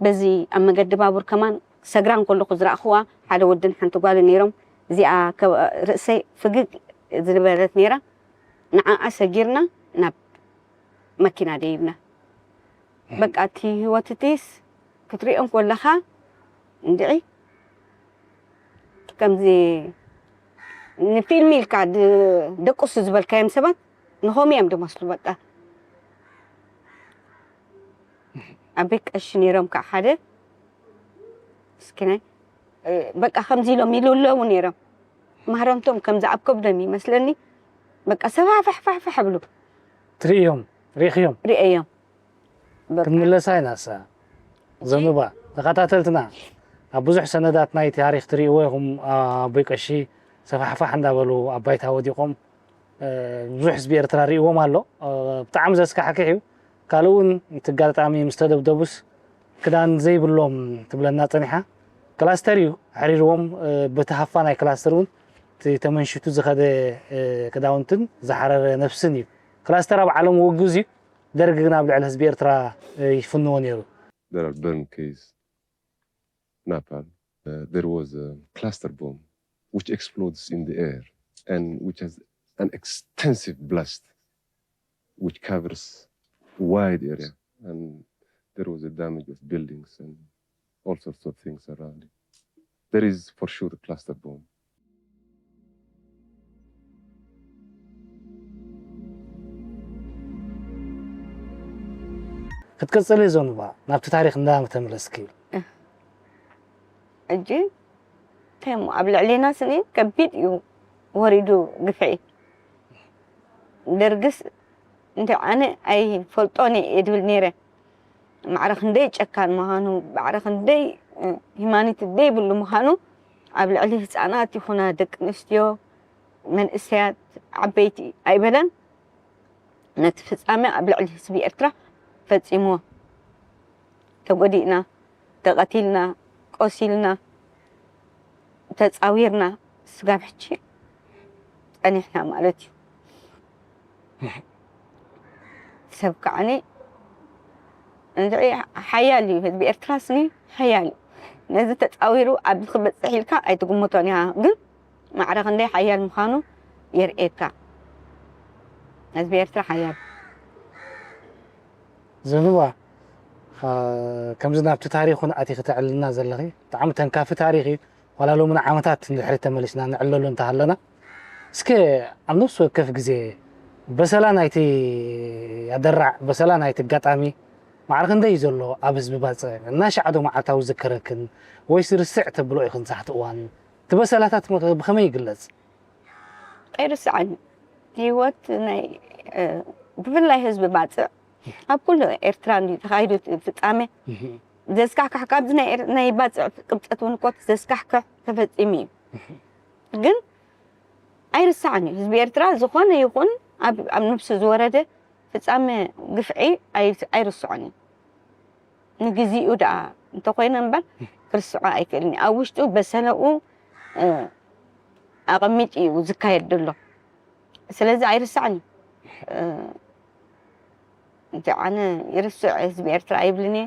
በዚ ኣብ መገዲ ባቡር ከማን ሰግራ እንከለኹ ዝረእኽዋ ሓደ ወድን ሓንቲ ጓል ነይሮም እዚኣ ርእሰይ ፍግግ ዝነበረት ነይራ ንዓኣ ሰጊርና ናብ መኪና ደይብና በቃ እቲ ህይወት እቲስ ክትሪኦ እንኮለኻ እንድዒ ከምዚ ንፊልም ኢልካ ደቁሱ ዝበልካዮም ሰባት ንኸም እዮም ድመስሉ በቃ ኣበይ ቀሺ ነይሮም ከዓ ሓደ እስኪናይ በቃ ከምዚ ኢሎም ይልውለዉ ነይሮም ማህረምቶም ከምዚ ኣብ ከብዶም ይመስለኒ በቃ ሰፋሕፋሕፋሕ ብሉ ትርእዮም ሪእኽዮም ርእዮም ክንምለሳ ኢና ሳ ዘንባ ተኸታተልትና ኣብ ብዙሕ ሰነዳት ናይ ታሪክ ትርእይዎ ኢኹም ኣቦይ ቀሺ ሰፋሕፋሕ እንዳበሉ ኣብ ባይታ ወዲቖም ብዙሕ ህዝቢ ኤርትራ ርእይዎም ኣሎ ብጣዕሚ ዘስካሕክሕ እዩ ካልእ እውን እቲ ኣጋጣሚ ምስ ተደብደቡስ ክዳን ዘይብሎም ትብለና ጸኒሓ ክላስተር እዩ ኣሕሪርዎም በቲ ሃፋ ናይ ክላስተር እውን እቲ ተመንሽቱ ዝኸደ ክዳውንትን ዝሓረረ ነፍስን እዩ ክላስተር ኣብ ዓለም ውጉዝ እዩ ደርግ ግን ኣብ ልዕሊ ህዝቢ ኤርትራ ይፍንዎ ነይሩ There are burn case napalm. Uh, there was a cluster bomb which explodes in the air and which has an extensive blast which covers a wide area and there was a damage of buildings and all sorts of things around it. There is for sure a cluster bomb. ክትቅፅሊ ዞንባ ናብቲ ታሪክ እንዳ ተመለስኪ ሕጂ እንታይ እሞ ኣብ ልዕሌና ስኒ ከቢድ እዩ ወሪዱ ግፍዒ ደርግስ እንተ ኣነ ኣይፈልጦን እየ ድብል ነይረ ማዕረ ክንደይ ጨካን ምዃኑ ማዕረ ክንደይ ሂማኒቲ ዘይብሉ ምዃኑ ኣብ ልዕሊ ህፃናት ይኹና ደቂ ኣንስትዮ መንእሰያት ዓበይቲ ኣይበለን ነቲ ፍፃመ ኣብ ልዕሊ ህዝቢ ኤርትራ ፈፂምዎ ተጎዲእና ተቐቲልና ቆሲልና ተፃዊርና ስጋብ ሕጂ ፀኒሕና ማለት እዩ ሰብ ከዓኒ እንድዒ ሓያል እዩ ህዝቢ ኤርትራ ስኒ ሓያል እዩ ነዚ ተፃዊሩ ኣብዚ ክበፅሕ ኢልካ ኣይትግምቶን ኢኻ ግን ማዕረ ክንደይ ሓያል ምዃኑ የርእየካ ህዝቢ ኤርትራ ሓያል ዘንዋ ከምዚ ናብቲ ታሪክ እውን ኣቲኺ ተዕልና ዘለኺ ብጣዕሚ ተንካፊ ታሪክ እዩ ዋላ ሎሚ ንዓመታት ንድሕሪት ተመሊስና ንዕለሉ እንተሃለና እስከ ኣብ ነፍሲ ወከፍ ግዜ በሰላ ናይቲ ኣደራዕ በሰላ ናይቲ ኣጋጣሚ ማዕረ ክንደይ እዩ ዘሎ ኣብ ህዝቢ ባጽዕ? እናሻዕ ዶ መዓልታዊ ዝዝከረክን ወይስ ርስዕ ተብሎ ኢኽን ሳሕቲ እዋን? እቲ በሰላታት መ-፣ ብኸመይ ይግለጽ? ኣይርስዓን። ህይወት ናይ፣ እ፣ ብፍላይ ህዝቢ ባጽዕ ኣብ ኩሉ ኤርትራ እንድዩ ተኻይዱ እቲ ፍጻሜ። ዘስካሕካሕ ካብዚ ናይ ኤር-፣ ናይ ባጽዕ ቅብጸት እውን እኮ ዘስካሕክሕ ተፈጺሙ እዩ። ግን ኣይርሳዕን እዩ። ህዝቢ ኤርትራ ዝኾነ ይኹን ኣብ፣ ኣብ ነብሱ ዝወረደ ፍጻመ ግፍዒ ኣይ-፣ ኣይርስዖን እዩ። ንግዚኡ ደኣ እንተኾይነ እምበር ክርስዖ ኣይክእልን እዩ። ኣብ ውሽጡ በሰለኡ፣ እ፣ ኣቐሚጡ እዩ ዝካየድ ዘሎ። ስለዚ ኣይርስዕን እዩ። እ፣ እንተ ኣነ ይርስዕ ህዝቢ ኤርትራ ኣይብልን እየ።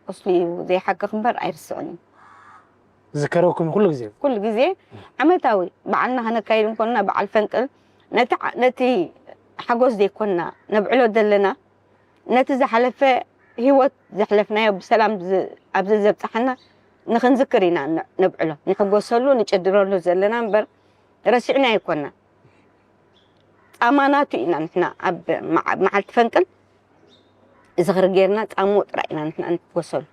ቁስሉ እዩ ዘይሓክኽ እምበር ኣይርስዕን እዩ። ዝከረኩም ኩሉ ግዜ? ኩሉ ግዜ ዓመታዊ በዓልና ከነካይድ እንኮንና በዓል ፈንቅል ነቲ ዓ-፣ ነቲ ሓጎስ ዘይኮንና ነብዕሎ ዘለና ነቲ ዝሓለፈ ህይወት ዘሕለፍናዮ ብሰላም ዝ-፣ ኣብዚ ዘብጽሓና ንኽንዝክር ኢና ን-፣ ነብዕሎ፣ ንሕጎሰሉ፣ ንጭድረሉ ዘለና እምበር ረሲዕና ኣይኮንና። ጻማ ናቱ ኢና ንሕና ኣብ መዓ-፣ መዓልቲ ፈንቅል ዝኽሪ ጌርና ጻምኡ ጥራይ ኢና ንሕና ንሕጎሰሉ።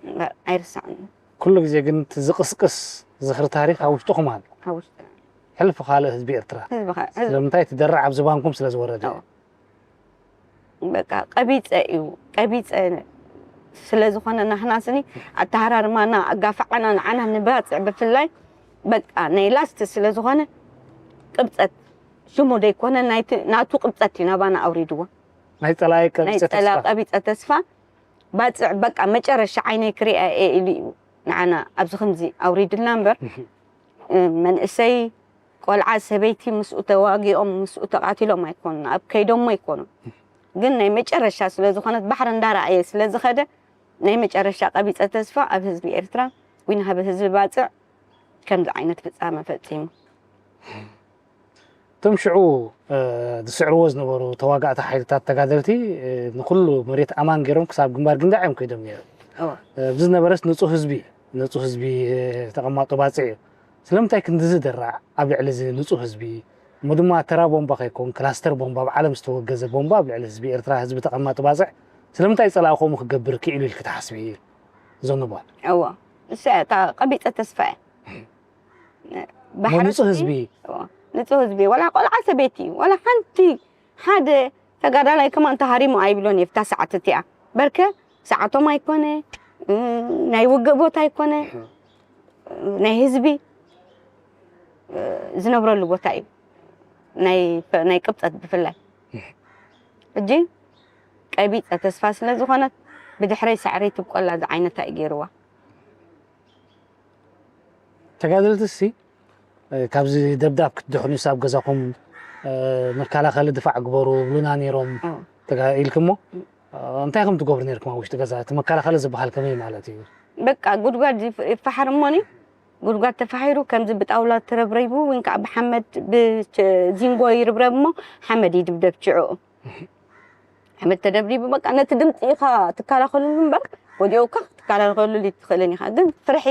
እምበር ኣይርሳዕን። ኩሉ ግዜ ግን እቲ ዝቕስቅስ ዝኽሪ ታሪኽ ኣብ ውሽጥኹም ኣሎ። ኣብ ውሽጥና። ሕልፊ ካልእ ህዝቢ ኤርትራ። ህዝቢ ኸ-፣ ህዝቢ ስለምንታይ? እቲ ደራዕ ኣብ ዝባንኩም ስለ ዝወረደ። ኣዎ። በቃ ቀቢጸ እዩ። ቀቢጸ ስለ ዝኾነ ናህና ስኒ ኣተሃራርማና ኣጋፋዓና ንዓና ንባጽዕ ብፍላይ በቃ ናይ ላስት ስለ ዝኾነ ቅብጸት ሽሙ ደይኮነ ናይቲ፣ ናቱ ቅብጸት እዩ ናባና ኣውሪድዎ። ናይ ጸላኢ ናይ ቀቢጸ ጸላ ተስፋ። ቀቢጸ ተስፋ ባጽዕ በቃ መጨረሻ ዓይነይ ክሪኣ እየ ኢሉ እዩ ንዓና ኣብዚ ከምዚ ኣውሪድልና እምበር፣ እ፣ መንእሰይ፣ ቆልዓ፣ ሰበይቲ ምስኡ ተዋጊኦም ምስኡ ተቓቲሎም ኣይኮኑን፣ ኣብ ከይዶሞ ኣይኮኑን። ግን ናይ መጨረሻ ስለ ዝኾነት ባሕሪ እንዳረኣየ ስለ ዝኸደ ናይ መጨረሻ ቀቢጸ ተስፋ ኣብ ህዝቢ ኤርትራ ወይ ንሃብ ህዝቢ ባጽዕ ከምዚ ዓይነት ፍጻመ ፈጺሙ። እቶም ሽዑ፣ እ፣ ዝስዕርዎ ዝነበሩ ተዋጋእቲ ሓይልታት ተጋደልቲ፣ እ፣ ንኹሉ መሬት ኣማን ገይሮም ክሳብ ግንባር ግንዳዕ እዮም ከይዶም ነይሮም። እወ። እ፣ ኣብዚ ዝነበረስ ንጹህ ህዝቢ፣ ንጹህ ህዝቢ፣ እ፣ ተቐማጦ ባጽዕ እዩ። ስለምንታይ ክንድዚ ደራዕ ኣብ ልዕሊ እዚ ንጹህ ህዝቢ፣ እሞ ድማ ተራ ቦምባ ከይኮን ክላስተር ቦምባ፣ ኣብ ዓለም ዝተወገዘ ቦምባ ኣብ ልዕሊ ህዝቢ ኤርትራ፣ ህዝቢ ተቐማጦ ባጽዕ ስለምንታይ ጸላኢ ከምኡ ክገብር ክኢሉ ኢልኪ ትሓስቢ? ዘንቧል። እወ፣ እሳ እያ እታ ቀቢጸ ተስፋ እያ። እሞ ባሕሪ ንጹህ ህዝቢ። እወ፣ ንጹህ ህዝቢ፣ ዋላ ቆልዓ ሰበይቲ፣ ዋላ ሓንቲ ሓደ ተጋዳላይ ከማን ተሃሪሙ ኣይብሎን እየ፣ ፍታ ሰዓት እቲኣ። በርከ ሰዓቶም ኣይኮነ፣ እ፣ ናይ ውግእ ቦታ ኣይኮነ፣ እ፣ ናይ ህዝቢ፣ እ፣ ዝነብረሉ ቦታ እዩ። ናይ፣ ናይ ቅብጸት ብፍላይ። ሕጂ ቀቢጸ ተስፋ ስለ ዝኾነት ብድሕረይ ሳዕረይ ትብቆላ ዝዓይነታ እዩ ገይርዋ። ተጋደልትሲ፣ እ፣ ካብዚ ደብዳብ ክትድሕኑ ሳብ ገዛኹም፣ እ፣ መከላኸሊ ድፋዕ ግበሩ ብሉና ነይሮም እዎ። ተጋ-፣ ኢልክሞ፣ እ፣ እንታይ ከም ትገብሩ ነይርኩም ኣብ ውሽጢ ገዛ? እቲ መከላኸሊ ዝበሃል ከመይ ማለት እዩ? በቃ ጉድጓድ ይፍ-፣ ይፈሓር እሞኒ፣ ጉድጓድ ተፋሒሩ ከምዚ ብጣውላ ተረብሪቡ ወይ ከዓ ብሓመድ ብች-፣ ዚንጎ ይርብረብ እሞ ሓመድ ይድብደብ ችዕኡ። ሓመድ ተደብዲቡ በቃ ነቲ ድምፂ ኢኻ ትከላኸልሉ እምበር ወዲኡካ ክትከላኸልሉ ኣይትኽእልን ኢኻ። ግን ፍርሒ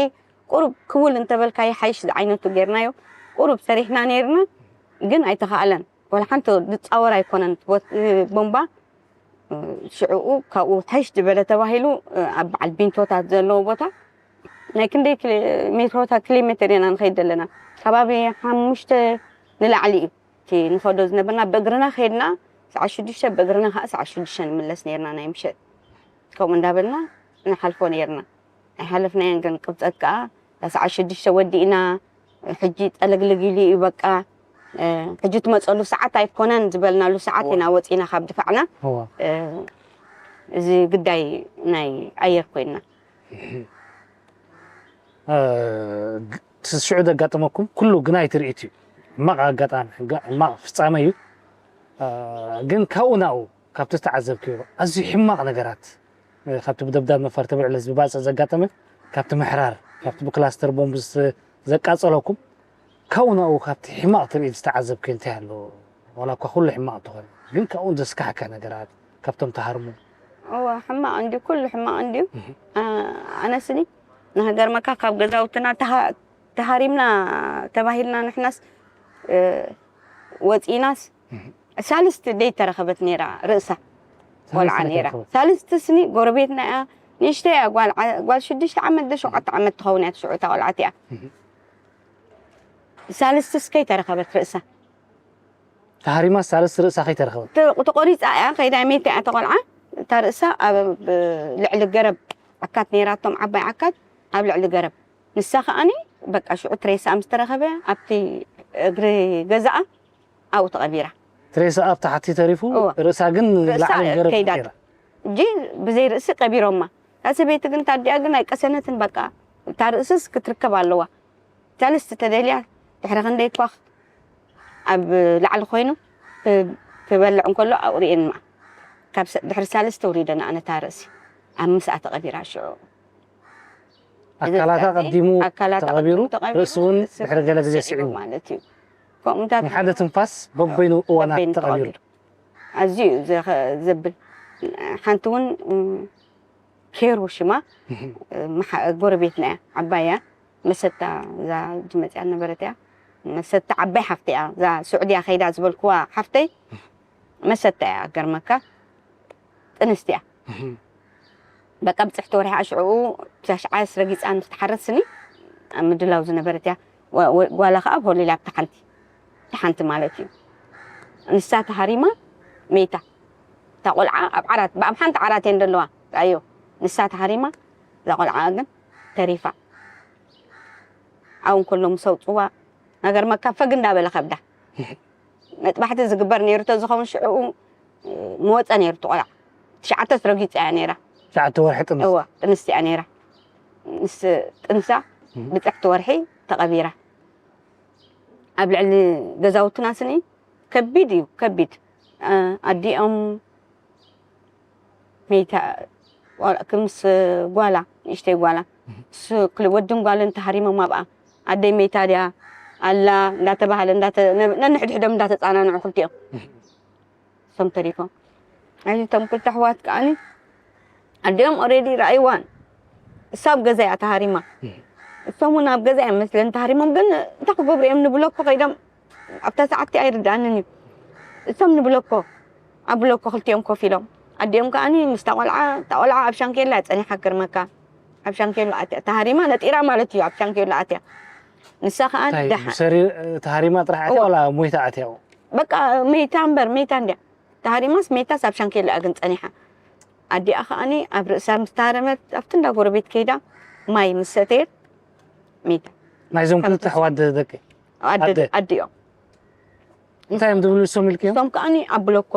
ቁሩብ ክውል እንተበልካ ይሓይሽ ዝዓይነቱ ጌርናዮ። ቁሩብ ሰሪሕና ነይርና ግን ኣይተኻእለን። ዋላ ሓንቲ ዝፃወር ኣይኮነን። ቦት-፣ ቦምባ፣ እ፣ ሽዕኡ ካብኡ ሕሽ ዝበለ ተባሂሉ፣ እ፣ ኣብ በዓል ቢንቶታት ዘለዎ ቦታ ናይ ክንደይ ኪሎ-፣ ሜትሮታት፣ ኪሎ ሜትር ኢና ንኸይድ ዘለና። ከባቢ ሓሙሽተ ንላዕሊ እዩ እቲ ንኸዶ ዝነበርና። ብእግርና ከይድና ሰዓት ሽዱሽተ፣ ብእግርና ከዓ ሰዓት ሽዱሽተ ንምለስ ነይርና ናይ ምሸት። ከምኡ እንዳበልና ንሓልፎ ነይርና። ኣይሓለፍናዮን ግን ቅብፀት ከዓ እታ ሰዓት ሽዱሽተ ወዲእና፣ ሕጂ ጠለግልግ ኢሉ እዩ በቃ፣ እ፣ ሕጂ ትመፀሉ ሰዓት ኣይኮነን ዝበልናሉ ሰዓት ኢና ወፂና ካብ ድፋዕና። እዋ። እ፣ እዚ ግዳይ ናይ ኣየር ኮይንና። እ፣ ግ-፣ እቲ ሽዑ ዘጋጠመኩም ኩሉ ግናይ ትርኢት እዩ። ሕማቕ ኣጋጣሚ፣ ሕጋ-፣ ሕማቕ ፍጻመ እዩ። እ፣ ግን ካብኡ ናብኡ፣ ካብቲ ዝተዓዘብክዮ ኣዝዩ ሕማቕ ነገራት፣ እ፣ ካብቲ ብደብዳብ መፋር ተብዕለ ህዝቢ ባጽዕ ዘጋጠመ፣ ካብቲ ምሕራር፣ ካብቲ ብክላስተር ቦምብ ዝ-፣ ዘቃጸለኩም፣ ካብኡ ናብኡ ካብቲ ሕማቕ ትርኢት ዝተዓዘብክዮ እንታይ ኣሎ? ዋላ እኳ ኩሉ ሕማቕ እንተኾነ፣ ግን ካብኡ ዘስካሕክሕ ነገራት፣ ካብቶም ተሃርሙ። እወ፣ ሕማቕ እንድዩ፣ ኩሉ ሕማቕ እንድዩ። እህ። ኣ-፣ ኣነስኒ ንሃገር መካ ካብ ገዛውትና ተሃ-፣ ተሃሪምና ተባሂልና ንሕናስ፣ እ፣ ወጺእናስ እህ። ሳልስቲ ደይተረኸበት ነይራ ርእሳ። ቆልዓ ነይራ። ሳልስቲ ስኒ ጎረቤትና እያ፣ ንእሽተይ እያ፣ ጓል ሽዱሽተ ዓመት ዶ ሸውዓተ ዓመት ትኸውን እያ። ትሽዑ እታ ቆልዓ እቲኣ ሳልስቲ እስከይ ተረኸበት ርእሳ። ተሃሪማ ሳልስቲ ርእሳ ከይተረኸበት ተቆሪፃ እያ ከይዳ፣ ሜታ እያ ተቆልዓ። እታ ርእሳ ኣብ ልዕሊ ገረብ ዓካት ነይራቶም፣ ዓባይ ዓካት ኣብ ልዕሊ ገረብ። ንሳ ከዓኒ በቃ ሽዑ ትሬሳ ምስ ተረኸበ ኣብቲ እግሪ ገዛኣ ኣብኡ ተቐቢራ። ትሬሳ ኣብ ታሕቲ ተሪፉ፣ ርእሳ ግን ላዕሊ ገረብ ከይዳ። እጂ ብዘይ ርእሲ ቀቢሮማ። እታ ሰበይቲ ግን ታዲኣ ግን ኣይቀሰነትን። በቃ እታ ርእስስ ክትርከብ ኣለዋ። ሰለስተ ተደልያ ድሕሪ ክንደይ ኳኽ ኣብ ላዕሊ ኮይኑ ክበልዕ እንከሎ ኣብኡ ርእየን። ካብ ድሕሪ ሳልስቲ ውሪደን ኣነ እታ ርእሲ ኣብ ምስኣ ተቐቢራ ሽዑ። ኣካላታ ቀዲሙ ተቐቢሩ፣ ርእሲ እውን ድሕሪ ገለ ግዜ ስዒቡ ማለት እዩ። ከምኡታት ንሓደ ትንፋስ በበይኑ እዋናት ተቐቢሩ። ኣዝዩ እዩ ዘብል። ሓንቲ እውን ኬሩ ሽማ፣ ጎረቤትና እያ፣ ዓባይ እያ። መሰታ እዛ ሕጂ መፅያ ነበረት እያ። መሰታ ዓባይ ሓፍተይ እያ። እዛ ስዑድያ ከይዳ ዝበልክዋ ሓፍተይ መሰታ እያ። ገርመካ ጥንስቲ እያ። በቃ ብፅሕቲ ወርሒ ሽዑ ተሽዓስ ረጊፃ ንክትሓረድ ስኒ ኣብ ምድላው ዝነበረት እያ። ጓላ ከዓ ኣብ ሆሊላ ኣብታ ሓንቲ፣ እታ ሓንቲ ማለት እዩ። ንሳ ተሃሪማ መይታ። እታ ቆልዓ ኣብ ዓራት፣ ኣብ ሓንቲ ዓራት እየን ዘለዋ። ኣዮ ንሳ ተሃሪማ፣ እዛ ቆልዓ ግን ተሪፋ። ኣብኡ እንከሎ ምስ ኣውፅዋ፣ ነገር መካ ፈግ እንዳበለ ከብዳ። መጥባሕቲ ዝግበር ነይሩ ተዝኸውን ሽዑኡ ምወፀ ነይሩ እቲ ቆልዓ። ትሽዓተ ረጊፃ እያ ነይራ። ትሽዓተ ወርሒ ጥንስቲ። እወ፣ ጥንስቲ እያ ነይራ። ምስ ጥንሳ ብፅሕቲ ወርሒ ተቐቢራ። ኣብ ልዕሊ ገዛውትና ስኒ ከቢድ እዩ፣ ከቢድ። ኣዲኦም መይታ ምስ ጓላ፣ ንእሽተይ ጓላ፣ ወድን ጓልን ተሃሪሞም ኣብኣ። ኣደይ መይታ ድያ ኣላ እንዳተባሃለ ነንሕድሕዶም እንዳተፃናንዑ ክልቲኦም እሶም ተሪፎም። ኣይቶም ክልተ ኣሕዋት ከዓኒ ኣዲኦም ኦሬዲ ረኣይዋን እሳ ኣብ ገዛ እያ ተሃሪማ። እሶም እውን ኣብ ገዛ እዮም መስለን ተሃሪሞም፣ ግን እንታይ ክገብሩ እዮም ንብለኮ ከይዶም ኣብታ ሰዓት እቲኣ ኣይርድኣንን እዩ። እሶም ንብለኮ ኣብ ብለኮ ክልቲኦም ኮፍ ኢሎም ኣዲኦም ከዓኒ ምስታ ቆልዓ፣ እታ ቆልዓ ኣብ ሻንኬላ እያ ፀኒሓ ክገርመካ። ኣብ ሻንኬላ ኣትያ ተሃሪማ ነጢራ ማለት እዩ። ኣብ ሻንኬላ ኣትያ ንሳ ከዓ እንታይ ደሓ ብሰሪር ተሃሪማ ጥራሕ ኣትያ እዋ። ዋላ ሞይታ ኣትያ? በቃ መይታ እምበር መይታ እንድያ። ተሃሪማስ መይታስ ኣብ ሻንኬላ እያ ግን ፀኒሓ። ኣዲኣ ከዓኒ ኣብ ርእሳ ምስ ተሃረመት ኣብቲ እንዳ ጎረቤት ከይዳ ማይ ምስ ሰተየት መይታ። ናይዞም ክልተ ኣሕዋት ደቂ ኣደ ኣደ። ኣዲኦም እንታይ እዮም ዝብሉ ንሶም ኢልክዮም? እሶም ከዓኒ ኣብ ብለኮ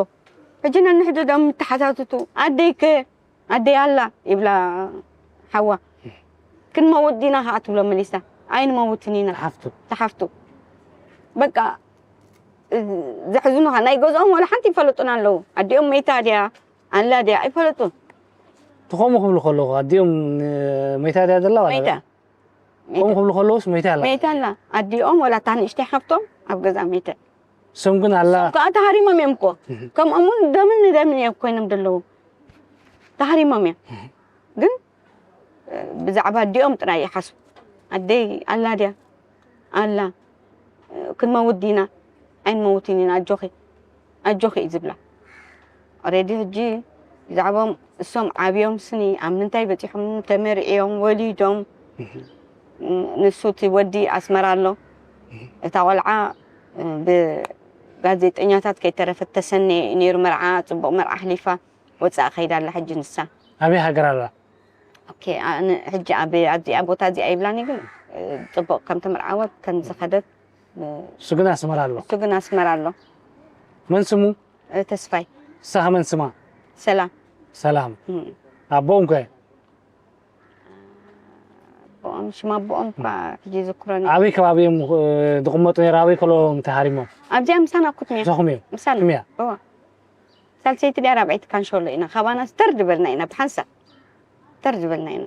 ሕጂ ነንሕድዶም ምተሓታትቱ ኣደይከ ኣደይ ኣላ ይብላ ሓዋ። ክንመውት ዲና ከዓ ትብሎ መሊሳ። ኣይንመውትን ኢና። ተሓፍቱ። ተሓፍቱ። በቃ ዘሕዝኑኻ ናይ ገዝኦም ዋላ ሓንቲ ይፈለጡን ኣለዉ። ኣዲኦም መይታ ድያ ኣላ ድያ ኣይፈለጡን። ትኸምኡ ክብሉ ከለኹ ኣዲኦም መይታ ድያ ዘላ ዋላ መይታ። ከምኡ ክብሉ ከለውስ መይታ ኣላ። መይታ ኣላ። ኣዲኦም ዋላ እታ ንእሽተይ ሓፍቶም ኣብ ገዛ መይተ። እሶም ግን ኣላ። እሶም ከዓ ተሃሪሞም እዮም እኮ። ከምኦም እውን ደምን ንደምን እዮም ኮይኖም ዘለዉ። ተሃሪሞም እዮም። ግን ብዛዕባ ኣዲኦም ጥራይ ይሓስቡ። ኣደይ ኣላ ድያ? ኣላ። ክንመውት ዲና? ኣይንመውትን ኢና፣ ኣጆኺ ኣጆኺ እዩ ዝብላ። ኦሬዲ ሕጂ ብዛዕባኦም እሶም ዓብዮም ስኒ ኣብ ምንታይ በፂሖም፣ ተመርዕዮም፣ ወሊዶም፣ ንሱ እቲ ወዲ ኣስመራ ኣሎ። እታ ቆልዓ ብጋዜጠኛታት ከይተረፈት ተሰነየ እዩ ነይሩ መርዓ፣ ፅቡቕ መርዓ ኣሕሊፋ ወፃእ ከይዳ ኣላ ሕጂ ንሳ። ኣበይ ሃገር ኣላ? ኦኬ፣ ሕጂ ኣብ ኣብዚኣ ቦታ እዚኣ ይብላኒ፣ ግን ፅቡቕ ከም ተመርዓወት ከም ዝኸደት። እሱ ግን ኣስመራ ኣሎ። እሱ ግን ኣስመራ ኣሎ። መን ስሙ? ተስፋይ። ንስኻ መን ስማ? ሰላም። ሰላም። ኣቦኦም ከ? ኣቦኦም፣ ሽም ኣቦኦም እኳ ሕጂ ይዝክሮን። ኣበይ ከባቢ እዮም ዝቕመጡ ነይሩ? ኣበይ ከለዎም ተሃሪሞም? ኣብዚኣ ምሳና ኩትምያ። ምሳኹም እዮም? ምሳና። ኩትምያ። እወ። ሳልሰይቲ ድያ ራብዐይቲ ካንሸሎ ኢና። ካባና ተር ዝበልና ኢና፣ ብሓንሳብ ተር ዝበልና ኢና።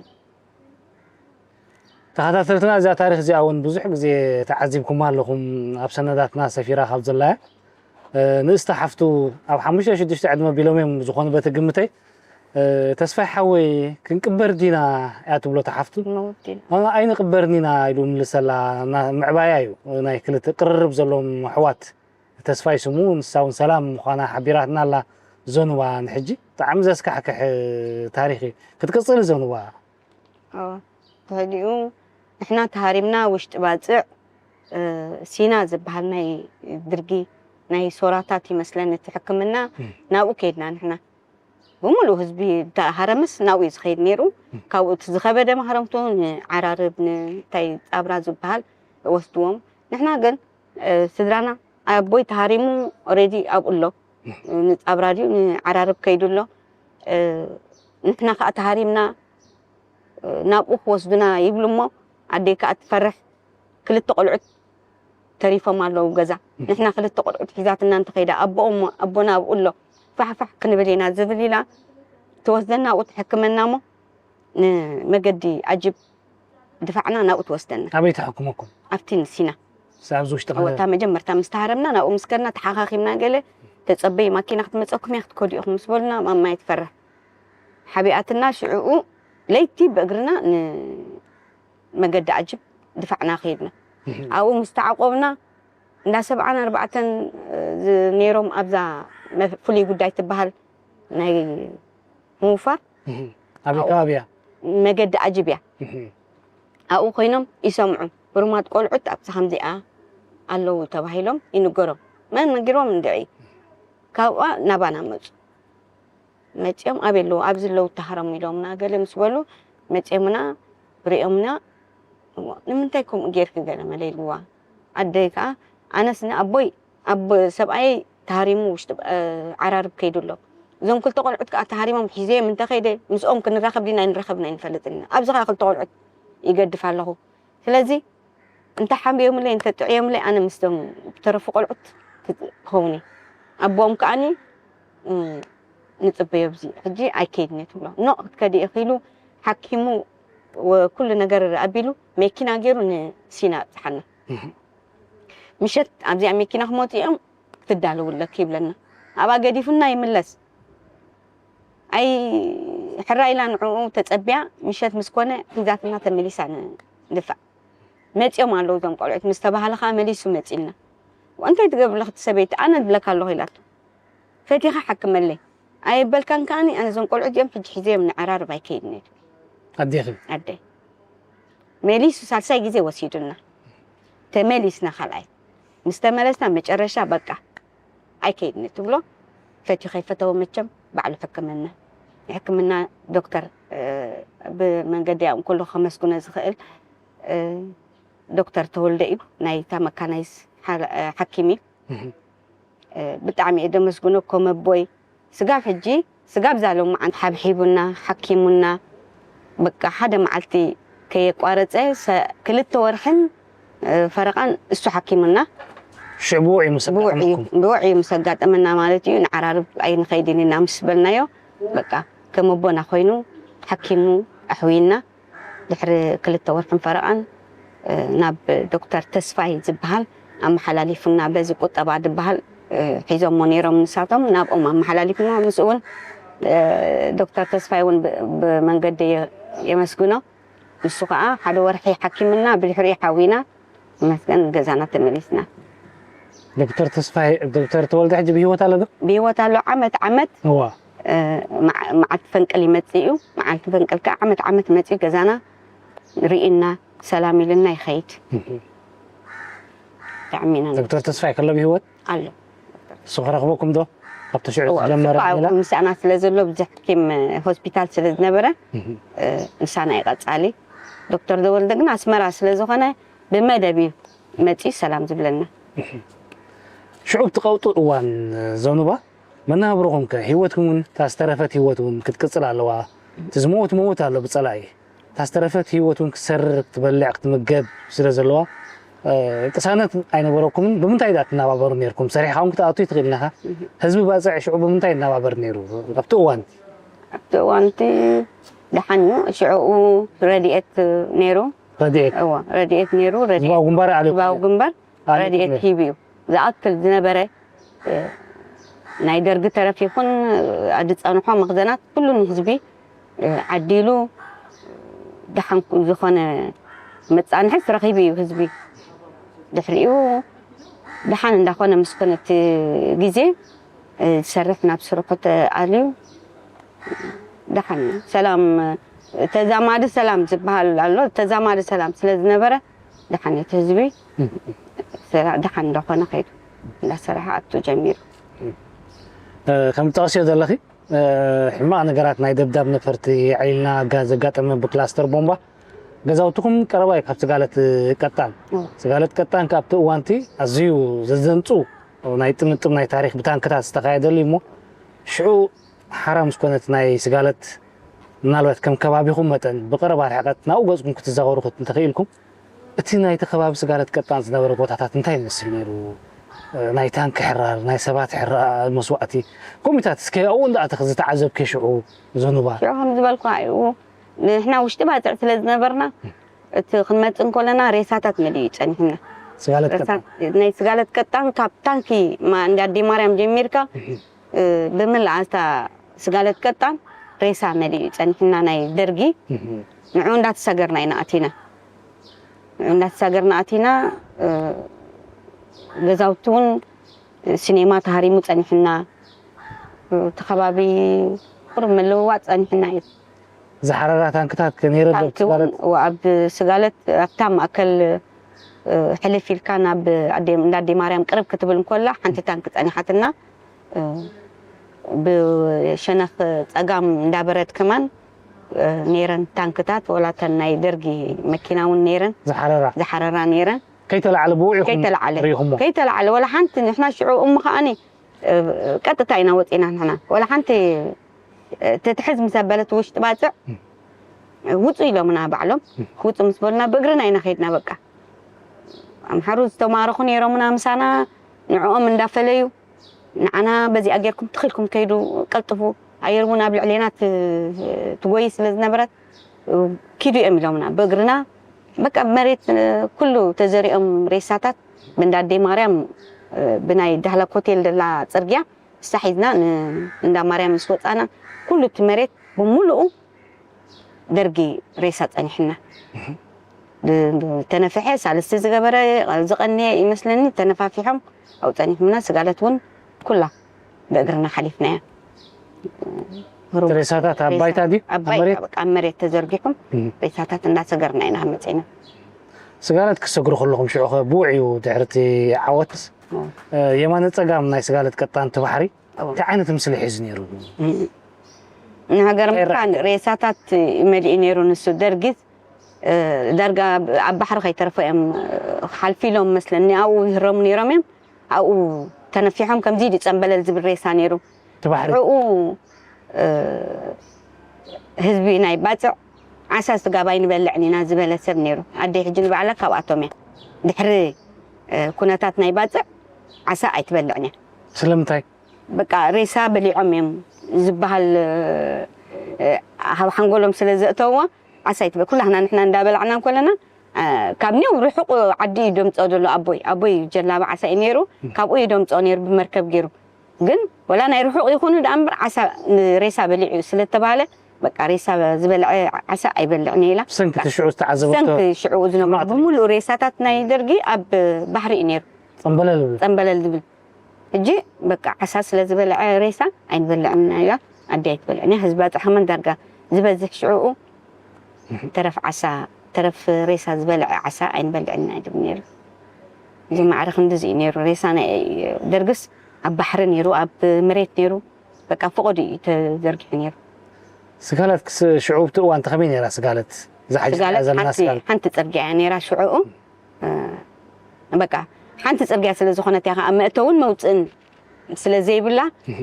ተኸታተልትና እዛ ታሪኽ እዚኣ እውን ብዙሕ ግዜ ተዓዚብኩማ ኣለኹም፣ ኣብ ሰነዳትና ሰፊራ ካብ ዘላ እያ። ንእስቲ ሓፍቱ ኣብ ሓሙሽተ ሽዱሽተ ዕድመ ቢሎም እዮም ዝኾኑ በቲ ግምተይ። ተስፋይ ሓወይ ክንቅበር ዲና እያ ትብሎ እታ ሓፍቱ። ኣይንቅበርን ኢና ኢሉ ምልሰላ። ምዕባያ እዩ ናይ ክልተ ቅርርብ ዘለዎም ኣሕዋት። ተስፋይ ስሙ ንሳ እውን ሰላም ምዃና ሓቢራትና ኣላ። ዘኑባ ንሕጂ ብጣዕሚ ዘስካሕክሕ ታሪኽ እዩ። ክትቅጽል ዘኑባ። ድሕሪኡ ንሕና ተሃሪምና ውሽጢ ባፅዕ ሲና ዝበሃል ናይ ድርጊ ናይ ሶራታት ይመስለን እቲ ሕክምና ናብኡ ከይድና ንሕና ብምሉእ ህዝቢ ተሃረምስ ናብኡ እዩ ዝኸይድ ነይሩ። ካብኡ እቲ ዝኸበደ ማህረምቱ ንዓራርብ ንታይ ፃብራ ዝበሃል ወስድዎም። ንሕና ግን ስድራና ኣቦይ ተሃሪሙ ኦሬዲ ኣብኡ ኣሎ። ንፃብራ ድዩ ንዓራርብ ከይዱ ኣሎ። ንሕና ከዓ ተሃሪምና ናብኡ ክወስዱና ይብሉ እሞ ኣደይ ከዓ ትፈርሕ። ክልተ ቆልዑት ተሪፎም ኣለዉ ገዛ። ንሕና ክልተ ቆልዑት ሒዛትና እንተኸይዳ ኣቦኦም ኣቦና ኣብኡ ኣሎ ፋሕፋሕ ክንብል ኢና ዝብል ኢላ ትወስደና ኣብኡ ትሕክመና እሞ ንመገዲ ኣጅብ ድፋዕና ናብኡ ትወስደና። ኣበይ ተሓክመኩም? ኣብቲ ንሲና ኣብዚ ውሽጢ ወታ መጀመርታ ምስ ተሃረምና ናብኡ ምስ ከድና ተሓኻኺምና ገለ ተጸበይ ማኪና ክትመጸኩም እያ ክትከዱ ኢኹም ምስ በሉና ማማይ ትፈርሕ ሓቢኣትና ሽዕኡ ለይቲ ብእግርና ንመገዲ ኣጅብ ድፋዕና ከይድና ኣብኡ ምስ ተዓቆብና እንዳ ሰብዓን ኣርባዕተን ነይሮም ኣብዛ ፍሉይ ጉዳይ ትበሃል ናይ ምውፋር ኣብ ከባቢያ መገዲ ኣጅብያ ኣብኡ ኮይኖም ይሰምዑ። ብሩማት ቆልዑት ኣብዛ ከምዚኣ ኣለዉ ተባሂሎም ይንገሮም። መን ነጊሮም እንድዒ ካብኣ ናባና መፁ። መፂኦም ኣበይ ኣለዉ ኣብዚ ኣለዉ ተሃረሙ ኢሎምና ገለ ምስ በሉ መፂኦምና ሪኦምና እሞ ንምንታይ ከምኡ ጌርኪ ገለ መለ ኢልዋ። ኣደይ ከዓ ኣነስ ንኣቦይ ኣብ ሰብኣየይ ተሃሪሙ ውሽጢ ዓራርብ ከይዱ ኣሎ። እዞም ክልተ ቆልዑት ከዓ ተሃሪሞም ሒዘዮም እንተኸይደ ምስኦም ክንራኸብ ዲና ኣይንራኸብን ኣይንፈልጥን ኢና። ኣብዚ ከዓ ክልተ ቆልዑት ይገድፍ ኣለኹ። ስለዚ እንተሓምዮምለይ እንተጥዕዮምለይ ኣነ ምስቶም ዝተረፉ ቆልዑት ክኸውን እየ። ኣቦኦም ከዓኒ ንፅበዮ ኣብዚ ሕጂ ኣይከይድን እየ ትብሎ። ኖ ክትከዲ ኢኺ ኢሉ ሓኪሙ ኩሉ ነገር ኣቢሉ መኪና ገይሩ ንሲና ኣብፅሓና። ምሸት ኣብዚኣ መኪና ክመፁ እዮም ክትዳለዉ ኣለኪ ይብለና። ኣብኣ ገዲፉና ይምለስ። ኣይ ሕራ ኢላ ንዕኡ ተፀቢያ ምሸት ምስ ኮነ ሒዛትና ተመሊሳ ንድፋዕ። መፂኦም ኣለዉ እዞም ቆልዑት ምስ ተባሃለ ከዓ መሊሱ መፂልና። እንታይ ትገብሪ ኣለኺ እቲ ሰበይቲ ኣነ እብለካ ኣለኹ ኢላቶ። ፈቲኻ ሓክመለይ። ኣይበልካን ከዓኒ ኣነ እዞም ቆልዑ እዚኦም ሕጂ ሒዘዮም ንዓራርብ ኣይከይድን እየ ትብል ኣዴኺ። ኣደይ መሊሱ ሳልሳይ ግዜ ወሲዱና ተመሊስና ካልኣይ ምስ ተመለስና መጨረሻ በቃ ኣይከይድን እየ ትብሎ ፈትዩ ከይፈተወ መቸም ባዕሉ ሕክምና ሕክምና ዶክተር ብመንገዲ ያው እንከሎ ከመስግኖ ዝኽእል ዶክተር ተወልደ እዩ ናይታ መካናይዝ ሓኪም እዩ ብጣዕሚ እየ ደመስግኖ ከም ኣቦይ ስጋብ ሕጂ ስጋብ ዛሎም መዓልቲ ሓብሒቡና ሓኪሙና በቃ ሓደ መዓልቲ ከየቋረፀ ክልተ ወርሕን ፈረቓን እሱ ሓኪሙና ሽዕ ብውዕ እዩ ምስ ኣጋጠመኩም ብውዕ እዩ ምስ ኣጋጠመና ማለት እዩ ንዓራርብ ኣይንኸይድን ኢና ምስ በልናዮ በቃ ከም ኣቦና ኮይኑ ሓኪሙ ኣሕውይና ድሕሪ ክልተ ወርሕን ፈረቓን ናብ ዶክተር ተስፋይ ዝበሃል ኣመሓላሊፉና በዚ ቁጠባ ዝበሃል ሒዞሞ ነይሮም ንሳቶም ናብኦም ኣመሓላሊፉና ምስ እውን ዶክተር ተስፋይ እውን ብመንገዲ የመስግኖ ንሱ ከዓ ሓደ ወርሒ ሓኪምና ብድሕሪኡ ሓዊና መስገን ገዛና ተመሊስና ዶክተር ተስፋይ ዶክተር ተወልደ ሕጂ ብህይወት ኣሎ ዶ ብህይወት ኣሎ ዓመት ዓመት እዋ መዓልቲ ፈንቅል ይመፅእ እዩ መዓልቲ ፈንቅል ከዓ ዓመት ዓመት መፅኡ ገዛና ርኢና ሰላም ኢልና ይኸይድ ብጣዕሚ ኢና ዶክተር ተስፋይ ከሎ ብህይወት ኣሎ እሱ ክረኽበኩም ዶ ካብቲ ሽዑ ዝጀመረ ሜላ ምሳና ስለ ዘሎ ብዙሕ ኪም ሆስፒታል ስለ ዝነበረ ምሳና ይቐፃሊ ዶክተር ዘወልደ ግን ኣስመራ ስለ ዝኾነ ብመደብ እዩ መፂ ሰላም ዝብለና ሽዑ ብትቐውጡ እዋን ዘኑባ መናብሮኹም ከ ህይወትኩም እውን እታ ዝተረፈት ህይወት እውን ክትቅፅል ኣለዋ እቲ ዝመውት መውት ኣሎ ብፀላኢ እታ ዝተረፈት ህይወት እውን ክትሰርር ክትበልዕ ክትምገብ ስለ ዘለዋ ቅሳነት ኣይነበረኩምን ብምንታይ ዳ ትናባበሩ ነርኩም ሰሪሕካ እውን ክትኣቱ ይትኽእል ኢኻ ህዝቢ ባፅዕ ሽዑ ብምንታይ ይናባበር ነይሩ ኣብቲ እዋን ኣብቲ እዋንቲ ደሓን እዩ ሽዕኡ ረድኤት ነይሩ ረድኤት እዋ ረድኤት ነይሩ ህዝባዊ ግንባር ኣልዩ ህዝባዊ ግንባር ረድኤት ሂቡ እዩ ዝኣክል ዝነበረ ናይ ደርጊ ተረፍ ይኹን ኣድፀንሖ መኽዘናት ኩሉ ንህዝቢ ዓዲሉ ደሓን ዝኾነ መፃንሕስ ረኺቡ እዩ ህዝቢ ድሕሪኡ ደሓን እንዳኾነ ምስ ኮነ እቲ ግዜ ዝሰርሕ ናብ ስርሑ ተኣልዩ ደሓን እዩ። ሰላም፣ ተዛማዲ ሰላም ዝበሃል ኣሎ። ተዛማዲ ሰላም ስለ ዝነበረ ደሓን እዩ። እቲ ህዝቢ ሰላ-፣ ደሓን እንዳኾነ ከይዱ፣ እንዳሰራሐ ኣቱ ጀሚሩ። ከም ትጠቕስዮ ዘለኺ ሕማቕ ነገራት ናይ ደብዳብ ነፈርቲ የዕሊልና ዘጋጠመ ብክላስተር ቦምባ ገዛውትኹም ቀረባ እዩ ካብ ስጋለት ቀጣን። ስጋለት ቀጣን ካብቲ እዋንቲ ኣዝዩ ዘዘንጹ ናይ ጥምጥም ናይ ታሪኽ ብታንክታት ዝተኻየደሉ እዩ እሞ፣ ሽዑ ሓራ ምስ ኮነት ናይ ስጋለት፣ ምናልባት ከም ከባቢኹም መጠን ብቐረባ ርሕቐት ናብኡ ገጽኩም ክትዛወሩ እንተኽኢልኩም፣ እቲ ናይቲ ከባቢ ስጋለት ቀጣን ዝነበረ ቦታታት እንታይ ይመስል ነይሩ? ናይ ታንክ ሕራር፣ ናይ ሰባት ሕራር፣ መስዋእቲ፣ ኮሚታት እስከ ኣብኡ እንዳኣተኽ ዝተዓዘብከ ሽዑ ዘኑባ? ሽዑ ከም ዝበልኩ እዩ፣ ንሕና ውሽጢ ባጽዕ ስለ ዝነበርና፣ እቲ ክንመጽእ እንከለና ሬሳታት መሊኡ ጸኒሕና። ስጋለት ቀጣን። ናይ ስጋለት ቀጣን ካብ ታንኪ ማ-፣ እንዳ ኣደይ ማርያም ጀሚርካ፣ እ፣ ብመላእ እታ ስጋለት ቀጣን ሬሳ መሊኡ ጸኒሕና ናይ ደርጊ። ንዑ እንዳተሳገርና ኢና ኣቲና። ንዑ እንዳተሳገርና ኣቲና፣ እ፣ ገዛውቲ እውን፣ ሲኔማ ተሃሪሙ ጸኒሕና። እቲ ከባቢ ቁሩብ ምልውዋጥ ጸኒሕና እዩ። ዝሓረራ ታንክታት ከ ነይረ ዶ ኣብ ታንኪ እውን ስጋለት? ኣብ ስጋለት ኣብታ ማእከል፣ እ፣ ሕልፍ ኢልካ ናብ ኣደ-፣ እንዳ ኣደይ ማርያም ቅርብ ክትብል እንኮላ ሓንቲ ታንክ ጸኒሓትና። እ፣ ብሸነኽ ጸጋም እንዳበረት ከማን፣ እ፣ ነይረን ታንክታት፣ ወላ እተን ናይ ደርጊ መኪና እውን ነይረን። ዝሓረራ? ዝሓረራ ነይረን። ከይተላዕለ ብኡ ኢኹም ከይተላዕለ። ርኢኹሞ? ከይተላዕለ፣ ወላ ሓንቲ ንሕና ሽዑ እሞ ከኣኒ፣ እ፣ ቀጥታ ኢና ወጺና ንሕና። ወላ ሓንቲ፣ እ፣ ትትሕዝ ምስ ኣበለት ውሽጢ ባጽዕ፣ እ፣ ውጹ ኢሎምና ባዕሎም። ውጹ ምስ በሉና ብእግርና ኢና ከይድና በቃ። ኣምሓሩ ዝተማረኹ ነይሮምና ምሳና፣ ንዕኦም እንዳፈለዩ፣ ንዓና በዚኣ ጌርኩም ትኺልኩም ከይዱ፣ ቀልጥፉ፣ ኣየር እውን ኣብ ልዕሌና ት-፣ ትጎይ ስለ ዝነበረት፣ ኪዱ እዮም ኢሎምና። ብእግርና በቃ መሬት፣ እ፣ ኩሉ ተዘሪኦም ሬሳታት ብእንዳ ኣደይ ማርያም፣ እ፣ ብናይ ዳህላክ ሆቴል ደላ ጽርግያ ሳሒዝና ን-፣ እንዳ ማርያም ምስ ወጻና፣ ኩሉ እቲ መሬት ብምሉኡ ደርጊ ሬሳ ጸኒሕና። ብ-፣ ተነፍሐ ሳልስቲ ዝገበረ ዝቐንየ ይመስለኒ፣ ተነፋፊሖም ኣብኡ ጸኒሖምና። ስጋለት እውን ኩላ ብእግርና ሓሊፍናያ። ሩባ። እቲ ሬሳታት ኣብ ሬሳ-፣ ባይታ ድዩ? ኣብ ኣብ ባይታ፣ መሬት? በቃ ኣብ መሬት ተዘርጊሖም እም። ሬሳታት እንዳሰገርና ኢና መጺና። ስጋለት ክትሰግሩ ከለኹም ሽዑ ኸ ብኡ እዩ ድሕሪ እቲ ዓወት? እዎ። እ፣ የማነ ጸጋም ናይ ስጋለት ቀጣን እቲ ባሕሪ እዎ። እንታይ ዓይነት ምስሊ ሒዙ ነይሩ? እም። ንሃገር እንታይ ምዃን ይረኣየኩም? ሬሳታት መሊኡ ነይሩ ንሱ ደርጊ፣ እ፣ ዳርጋ ኣብ፣ ኣብ ባሕሪ ከይተረፈ እዮም፣ እ፣ ሓልፊ ኢሎም መስለኒ ኣብኡ ይህረሙ ነይሮም እዮም። ኣብኡ ተነፊሖም ከምዚ ድዩ ጸምበለል ዝብል ሬሳ ነይሩ። እቲ ባሕሪ? ሽዑ፣ እ፣ ህዝቢ ናይ ባጽዕ ዓሳ ስጋብ ኣይንበልዕን ኢና ዝበለ ሰብ ነይሩ። ኣደይ ሕጂ ንባዕላ ካብኣቶም እያ። ድሕሪ፣ እ፣ ኩነታት ናይ ባጽዕ ዓሳ ኣይትበልዕን እያ። ስለምንታይ? በቃ ሬሳ በሊዖም እዮም ዝበሃል፣ እ፣ ኣብ ሓንጎሎም ስለ ዘእተውዎ ዓሳ ኣይትበል-፣ ኩላህና ንሕና እንዳበላዕና እንኮለና፣ እ፣ ካብ ኔው ርሑቕ ዓዲ እዩ ደምፅኦ ዘሎ ኣቦይ። ኣቦይ ጀላቢ ዓሳ እዩ ነይሩ፣ ካብኡ እዩ ደምፅኦ ነይሩ ብመርከብ ገይሩ። ግን ወላ ናይ ርሑቕ ይኹኑ ደኣ እምበር ዓሳ፣ ሬሳ በሊዑ ስለ እተባህለ፣ በቃ ሬሳ ዝበልዐ ዓሳ ኣይበልዕን ኢላ። ብሰንኪ እቲ ሽዑ ዝተዓዘበቶ ሰንኪ ሽዑ ዝነበሩ ሕማቕ ትርኢት። ብምሉእ ሬሳታት ናይ ደርጊ ኣብ ባሕሪ እዩ ነይሩ። ጸምበለል ዝብል። ጸምበለል ዝብል። ሕጂ በቃ ዓሳ ስለ ዝበልዐ ሬሳ ኣይንበልዕን ኢና ኢላ። ኣደ ኣይትበልዕን እያ። ህዝቢ ኣጽሓመን ዳርጋ ዝበዝሕ ሽዑኡ ተረፍ ዓሳ፣ ተረፍ ሬሳ ዝበልዐ ዓሳ ኣይንበልዕን ኢና ይብል ነይሩ። እዚ ማዕረ ክንድዚ እዩ ነይሩ። ሬሳ ናይ ደርግስ ኣብ ባሕሪ ነይሩ፣ ኣብ መሬት ነይሩ። በቃ ፈቐዱ እዩ ተዘርጊሑ ነይሩ። ስጋለት ክስ-፣ ሽዑ ኣብቲ እዋን ከመይ ነይራ ስጋለት? እዛ ሕጂ ስጋለት እትረኣ ዘለና ሓንቲ፣ ስጋለት። ሓንቲ ጽርግያ እያ ነይራ ሽዑኡ። እ፣ በቃ ሓንቲ ጽርግያ ስለ ዝኾነት እያ፣ ከዓ መእተውን መውጽእን ስለ ዘይብላ፣ እ፣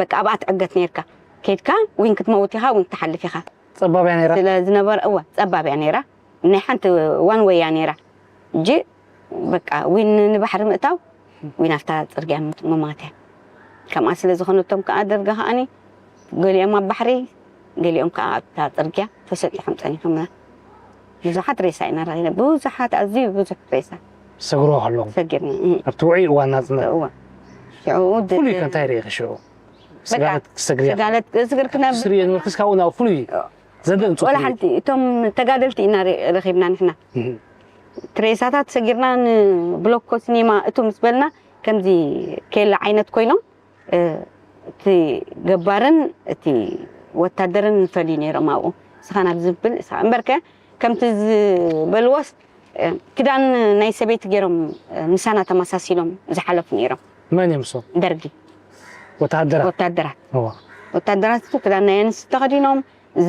በቃ ኣብኣ ትዕገት ነይርካ። ከይድካ ዊን ክትመውት ኢኻ፣ ዊን ክትሓልፍ ኢኻ። ጸባብ እያ ነይራ? ስለ ዝነበረ፣ እወ፣ ጸባብ እያ ነይራ። ናይ ሓንቲ ዋን ወይ እያ ነይራ። እጂ በቃ ዊን ንባሕሪ ምእታው፣ ዊን ኣብታ ጽርግያ ምት-፣ ምማት እያ። ከምኣ ስለ ዝኾነቶም ከዓ ደርጋ ከዓኒ ገሊኦም ኣብ ባሕሪ፣ ገሊኦም ከዓ ኣብታ ጽርግያ ተሰጢሖም ጸኒሖምና። ብዙሓት ሬሳ ኢና ረኺብና። ብዙሓት፣ ኣዝዩ ብዙሕ ሬሳ። ሰግርዎ ከለኹም? ሰጊርና፣ እም። ኣብቲ ውዑይ እዋን ናጽነት? እወ። ሽዑ ድ-፣ ፍሉይ ከ እንታይ ርኢኺ ሽዑ? በቃ፣ ስጋለት ክሰግሪ እያ? ስጋለት ክስግር ክነብር። ትስርዮ ዝነበርክስ ካብኡ ናብ ፍሉይ ዘደንጹ ወላ ፍሉይ? ሓንቲ፣ እቶም ተጋደልቲ ኢና ረ-፣ ረኺብና ንሕና። እም። እቲ ሬሳታት ሰጊርና ንብሎኮ ሲኔማ እቱ ምስ በልና፣ ከምዚ ኬላ ዓይነት ኮይኖም፣ እ፣ እቲ ገባርን እቲ ወታደርን ንፈልዩ ነይሮም ኣብኡ። እስኻ ናብ ዝብል፣ እስኻ እምበርከ ከምቲ ዝበልዎስ፣ እ፣ ክዳን ናይ ሰበይቲ ገይሮም፣ እ፣ ምሳና ተመሳሲሎም ዝሓለፉ ነይሮም። መን እዮም እሶም? ደርጊ። ወተሃደራት? ወታደራት። እዋ። ወታደራት ክዳን ናይ ኣንስቲ ተኸዲኖም፣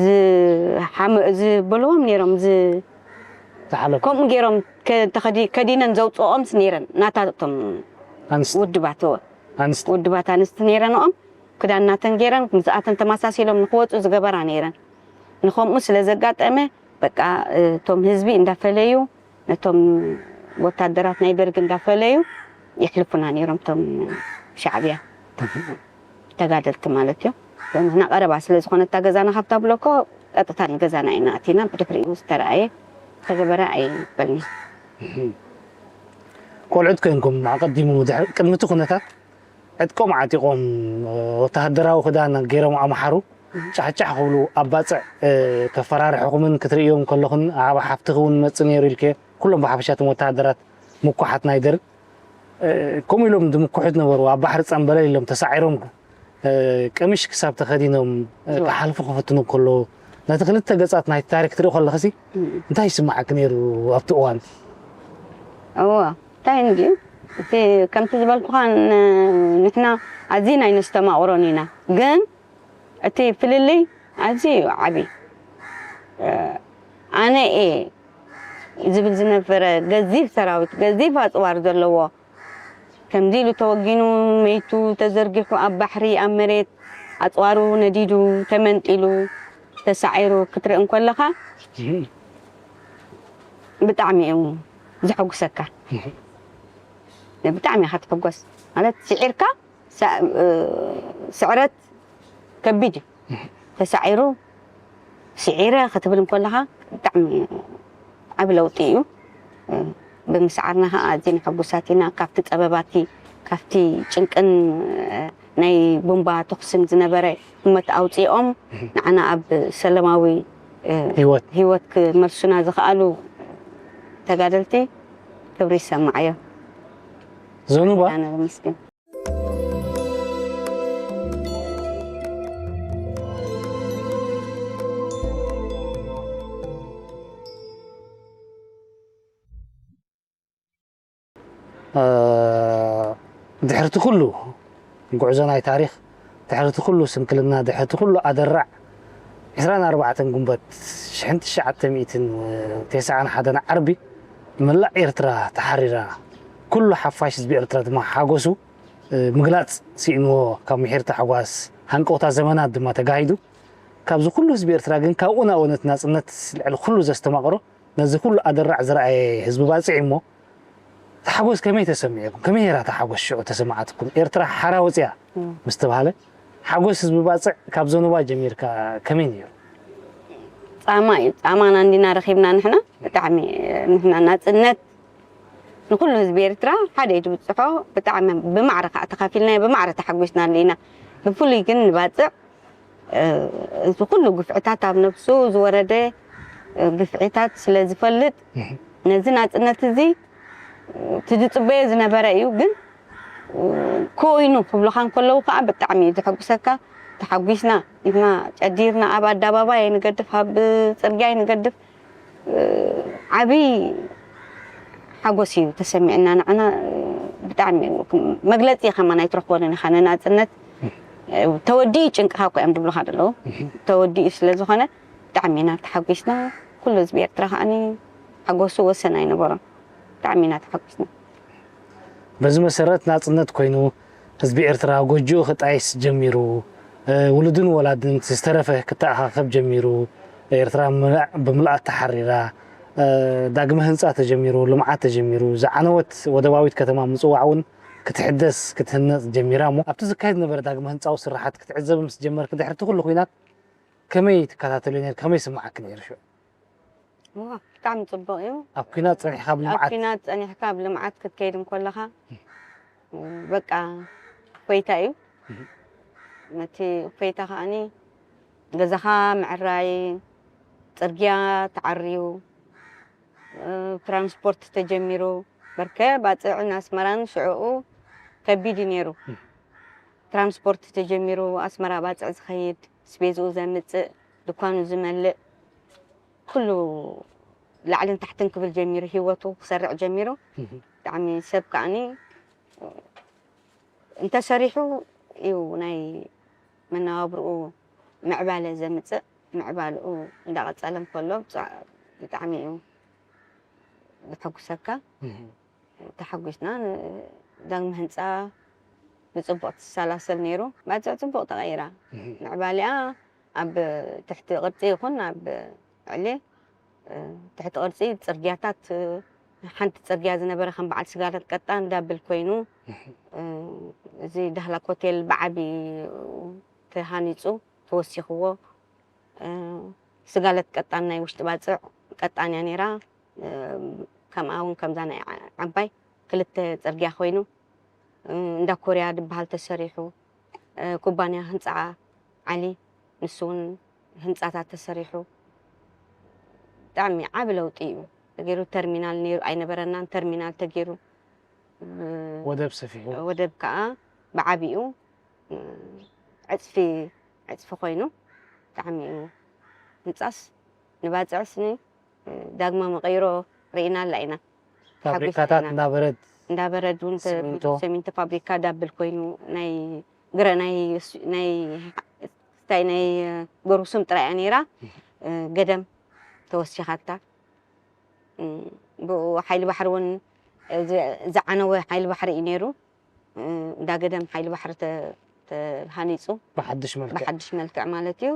ዝሓመ-፣ ዝበልዎም ነይሮም፣ ዝ-፣ ዝሓለፉ። ከምኡ ገይሮም ከ-፣ ተኸዲ-፣ ከዲነን ዘውፅኦም ነይረን፣ ናታቶም ኣንስቲ። ውድባት፣ እወ። ኣንስቲ። ውድባት ኣንስቲ ነይረንኦም፣ ክዳን ናተን ገይረን፣ ምስኣተን ተመሳሲሎም ንክወፁ ዝገበራ ነይረን። ንኸምኡ ስለ ዘጋጠመ፣ በቃ፣ እቶም ህዝቢ እንዳፈለዩ፣ ነቶም ወታደራት ናይ ደርግ እንዳፈለዩ የሕልፉና ነይሮም፣ እቶም ሻዕብያ ተጋደልቲ ማለት እዩ። ንሕና ቀረባ ስለ ዝኾነ እታ ገዛና ካብታ ብሎኮ ቀጥታ ንገዛና ኢና ኣቲና፣ ብድሕሪኡ ዝተረኣየ ዝተገበረ ኣይበልኒ። ቆልዑት ኮይንኩም ኣቐዲሙ ድሕሪ፣ ቅድሚ እቲ ኩነታት ዕጥቆም ዓጢቖም፣ እ፣ ወተሃደራዊ ክዳን ገይሮም ኣምሓሩ ጫሕጫሕ ክብሉ ኣብ ባጽዕ፣ እ፣ ከፈራርሑኹምን ክትርእዮም ከለኹን ኣብ ሓፍትኺ እውን መጽእ ነይሩ ኢልከ ኩሎም ብሓፈሻ እቶም ወተሃደራት ምኩሓት ናይ ደርግ፣ እ፣ ከምኡ ኢሎም ዝምኩሑ ዝነበሩ ኣብ ባሕሪ ጸምበለል ኢሎም ተሳዒሮም፣ እ፣ ቀሚሽ ክሳብ ተኸዲኖም፣ እ፣ ዝዋ። ክሓልፉ ክፍትኑ ከለዉ ነቲ ክልተ ገጻት ናይቲ ታሪክ ትርኢ ከለኽሲ እም። እንታይ ይስምዓኪ ነይሩ ኣብቲ እዋን? እዋ፣ እንታይ እንድዩ? እቲ ከምቲ ዝበልኩኻ ን-፣ ንሕና ኣዝና ኣይነስተማቕሮን ኢና። ግን እቲ ፍልልይ ኣዝዩ እዩ ዓቢ። እ፣ ኣነ እየ ዝብል ዝነበረ ገዚፍ ሰራዊት፣ ገዚፍ ኣጽዋር ዘለዎ፣ ከምዚ ኢሉ ተወጊኑ፣ መይቱ ተዘርጊሑ ኣብ ባሕሪ፣ ኣብ መሬት፣ ኣጽዋሩ ነዲዱ፣ ተመንጢሉ፣ ተሳዒሩ ክትርኢ እንከለኻ፣ እህ። ብጣዕሚ እዩ ዘሐጉሰካ። እህ። ብጣዕሚ ኢኻ ትሕጎስ። ማለት፣ ስዒርካ፣ ሳ-፣ እ፣ ስዕረት ከቢድ እዩ። እህ። ተሳዒሩ፣ ስዒረ ክትብል እንከለኻ፣ ብጣዕሚ ዓቢ ለውጢ እዩ። እ፣ ብምስዓርና ኸኣ ኣዝየን ሕጉሳት ኢና። ካብቲ ጸበባቲ፣ ካብቲ ጭንቅን፣ እ፣ ናይ ቡምባ ተኹስን ዝነበረ ህሞት ኣውጺኦም፣ እህ። ንዓና ኣብ ሰላማዊ፣ እ፣ ህይወት። ህይወት ክመልሱና ዝኸኣሉ ተጋደልቲ ክብሪ ይሰማዓዮም። ዘኑባ? ኣነ ዘመስግን። እ፣ ድሕርቲ ኩሉ ጉዕዞ ናይ ታሪኽ፣ ድሕርቲ ኩሉ ስንክልና፣ ድሕርቲ ኩሉ ኣደራዕ፣ ዕስራን ኣርባዕተን ጉንበት ሽሕን ትሽዓተ ሚእትን ተስዓን ሓደን ዓርቢ፣ መላእ ኤርትራ ተሓሪራ፣ ኩሉ ሓፋሽ ህዝቢ ኤርትራ ድማ ሓጎሱ፣ እ፣ ምግላጽ ስኢንዎ፣ ካብ ምሒር ታሕጓስ ሃንቀውታ ዘመናት ድማ ተጋሂዱ። ካብዚ ኩሉ ህዝቢ ኤርትራ ግን፣ ካብኡ ናብኡ ነቲ ናጽነት ልዕሊ ኩሉ ዘስተማቕሮ፣ ነዚ ኩሉ ኣደራዕ ዝረኣየ ህዝቢ ባጽዕ እሞ፣ እቲ ሓጎስ ከመይ ተሰሚዑኩም? ከመይ ነይራ እታ ሓጎስ ሽዑ ተሰማዓትኩም? ኤርትራ ሓራ ወጽያ እም። ምስ ተባህለ፣ ሓጎስ ህዝቢ ባጽዕ ካብ ዘኑባ ጀሚርካ ከመይ ነይሩ? ጻማ እዩ። ጻማና እንዲና ረኺብና ንሕና። ብጣዕሚ ንሕና ናጽነት ንኹሉ ህዝቢ ኤርትራ ሓደ እዩ ትብጽሖ። ብጣዕሚ ብማዕረ ከኣ ተኻፊልናዮ፣ ብማዕረ ተሓጒስናሉ ኢና። ብፍሉይ ግን ንባጽዕ፣ እ፣ እዚ ኩሉ ግፍዕታት ኣብ ነብሱ ዝወረደ፣ እ፣ ግፍዕታት ስለ ዝፈልጥ፣ እህ። ነዚ ናጽነት እዚ፣ እ፣ እቲ ዝጽበዮ ዝነበረ እዩ። ግን፣ እ፣ ኮይኑ ክብሉኻ እንከለዉ ከኣ ብጣዕሚ እዩ ዘሐጉሰካ። ተሓጒስና፣ ንሕና ጨዲርና፣ ኣብ ኣደባባይ ኣይንገድፍ፣ ኣብ ጽርግያ ኣይንገድፍ። ዓቢ ሓጎስ እዩ ተሰሚዕና ንዓና። ብጣዕሚ መግለጺ ከማን ኣይትረኽበሉን ኢኻ ንናጽነት። ተወዲኡ ጭንቅኻ እኮ እዮም ዝብሉኻ ዘለዉ። ተወዲኡ ስለ ዝኾነ ብጣዕሚ ኢና ተሓጒስና። ኩሉ ህዝቢ ኤርትራ ከኣኒ ሓጎሱ ወሰን ኣይነበሮን። ብጣዕሚ ኢና ተሓጒስና። በዚ መሰረት ናጽነት ኮይኑ ህዝቢ ኤርትራ ጎጆኡ ክጣይስ ጀሚሩ፣ እ፣ ውሉድን ወላድን ዝተረፈ ክተኣኻኸብ ጀሚሩ፣ ኤርትራ ምልእ-፣ ብምልኣት ተሓሪራ፣ እ፣ ዳግመ ህንጻ ተጀሚሩ፣ ልምዓት ተጀሚሩ፣ ዝዓነወት ወደባዊት ከተማ ምጽዋዕ እውን ክትሕደስ፣ ክትህነጽ ጀሚራ እሞ፣ ኣብቲ ዝካየድ ዝነበረ ዳግመ ህንጻዊ ስራሓት ክትዕዘቢ ምስ ጀመርኪ ድሕሪ እቲ ኩሉ ኲናት ከመይ ትከታተልዮ ነይርኪ? ከመይ ይስምዓኪ ነይሩ ሽዑ? እዋ፣ ብጣዕሚ ጽቡቕ እዩ። ኣብ ኲናት ጸኒሕካ ኣብ ኣብ ልምዓት? ኲናት ጸኒሕካ ኣብ ልምዓት ክትከይድ እንከለኻ፣ በቃ እፎይታ እዩ። እህ። ነቲ እፎይታ ከኣኒ ገዛኻ ምዕራይ፣ ጽርግያ ተዓርዩ፣ እ፣ ትራንስፖርት ተጀሚሩ፣ በርከ ባጽዕን ኣስመራን ሽዕኡ ከቢድ እዩ ነይሩ። እህ። ትራንስፖርት ተጀሚሩ፣ ኣስመራ ባጽዕ ዝኸይድ፣ ስቤዝኡ ዘምጽእ፣ ድኳኑ ዝመልእ፣ ኩሉ ላዕልን ታሕትን ክብል ጀሚሩ፣ ህይወቱ ክሰርዕ ጀሚሩ። ብጣዕሚ ሰብ ከኣኒ እንተሰሪሑ እዩ ናይ መነባብርኡ ምዕባለ ዘምጽእ። ምዕባልኡ እንዳቐጸለ እንከሎ ብጣ-፣ ብጣዕሚ እዩ ዘሐጉሰካ። ተሓጒስና ን-፣ ዳግመ ህንጻ ብጽቡቕ ትሰላሰል ነይሩ። ባጽዕ ጽቡቕ ተቐይራ። ምዕባሊኣ ኣብ ትሕቲ ቅርጺ ይኹን ኣብ ዕሊ፣ እ፣ ትሕቲ ቅርጺ ጽርግያታት፣ እ፣ ሓንቲ ጽርግያ ዝነበረ ከም በዓል ስጋለት ቀጣን ዳብል ኮይኑ፣ እ፣ እዚ ዳህላክ ሆቴል ብዓቢ ተሃኒጹ ተወሲኽዎ። እ፣ ስጋለት ቀጣን ናይ ውሽጢ ባጽዕ ቀጣን እያ ነይራ። እ፣ ከምኣ እውን ከምዛ ናይ ዓ-፣ ዓባይ ክልተ ጽርግያ ኮይኑ፣ እ፣ እንዳ ኮርያ ዝበሃል ተሰሪሑ፣ እ፣ ኩባንያ ህንጻ ዓሊ ንሱ እውን ህንጻታት ተሰሪሑ። ብጣዕሚ ዓቢ ለውጢ እዩ ተገይሩ። ተርሚናል ነይሩ ኣይነበረናን፣ ተርሚናል ተገይሩ። እ፣ ወደብ ሰፊሑ። ወደብ ከኣ ብዓቢኡ፣ እ፣ ዕጽፊ፣ ዕጽፊ ኮይኑ ብጣዕሚ እዩ። ህንጻስ ንባጽዕስ ን-፣ ዳግመ መቐይሮ ርኢና ኣላ ኢና። ፋብሪካታት ተሓጒስና ኢና። እንዳበረድ እንዳበረድ እውን ተ-፣ ሲሚንቶ። ሲሚንቶ ፋብሪካ ዳብል ኮይኑ ናይ ግረ-፣ ናይ ስ-፣ ናይ ስ-፣ ስታይ ናይ ጎርብሱም ጥራይ እያ ነይራ። እ፣ ገደም ተወሲኻታ። እ፣ ብኡ ሓይሊ ባሕሪ እውን፣ እ፣ ዝ-፣ ዝዓነወ ሓይሊ ባሕሪ እዩ ነይሩ። እ፣ እንዳ ገደም ሓይሊ ባሕሪ ተ-፣ ተሃኒጹ። ብሓድሽ መልክዕ። ብሓድሽ መልክዕ ማለት እዩ።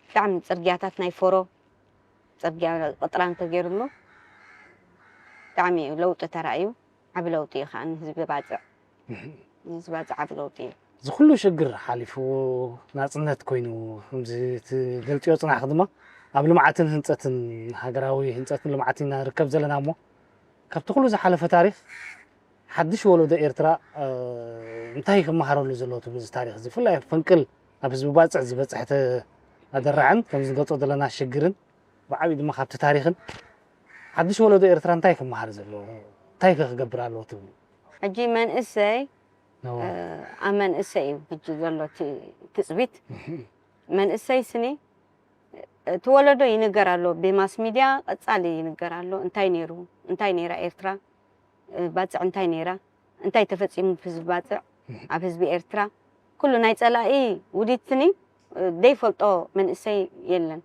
ብጣዕሚ ጽርግያታት ናይ ፎሮ ጽርግያ ቅጥራን ተገይሩሉ። ብጣዕሚ እዩ ለውጢ ተራእዩ። ዓቢ ለውጢ እዩ ከኣ ንህዝቢ ባጽዕ። ንህዝቢ ባጽዕ ዓቢ ለውጢ እዩ። እዚ ኩሉ ሽግር ሓሊፉ ናጽነት ኮይኑ ከምዚ ትገልጽዮ ጽናሕኪ ድማ ኣብ ልምዓትን ህንጸትን ሃገራዊ ህንጸትን ልምዓትን ኢና ንርከብ ዘለና እሞ ካብቲ ኩሉ ዝሓለፈ ታሪኽ ሓድሽ ወለዶ ኤርትራ፣ እ፣ እንታይ ክመሃረሉ ዘለዎ ትብሉ እዚ ታሪኽ እዚ? ብፍላይ ፈንቅል ኣብ ህዝቢ ባጽዕ ዝበጽሐ ተ-፣ ኣደራዕን ከም ዝገልጾ ዘለና ሽግርን ብዓብዩ ድማ ካብቲ ታሪኽን ሓድሽ ወለዶ ኤርትራ እንታይ ክመሃር ዘለዎ? እንታይ ከ ክገብር ኣለዎ ትብሉ? ሕጂ መንእሰይ፣ ኖ። እ፣ ኣብ መንእሰይ እዩ ሕጂ ዘሎ እቲ ትጽቢት። መንእሰይ ስኒ እቲ ወለዶ ይንገር ኣሎ፣ ብማስ ሚድያ ቀጻሊ ይንገር ኣሎ። እንታይ ነይሩ? እንታይ ነይራ ኤርትራ? እ፣ ባጽዕ እንታይ ነይራ? እንታይ ተፈጺሙ ብህዝቢ ባጽዕ? ኣብ ህዝቢ ኤርትራ? ኩሉ ናይ ጸላኢ ውዲትኒ፣ እ፣ ደይፈልጦ መንእሰይ የለን።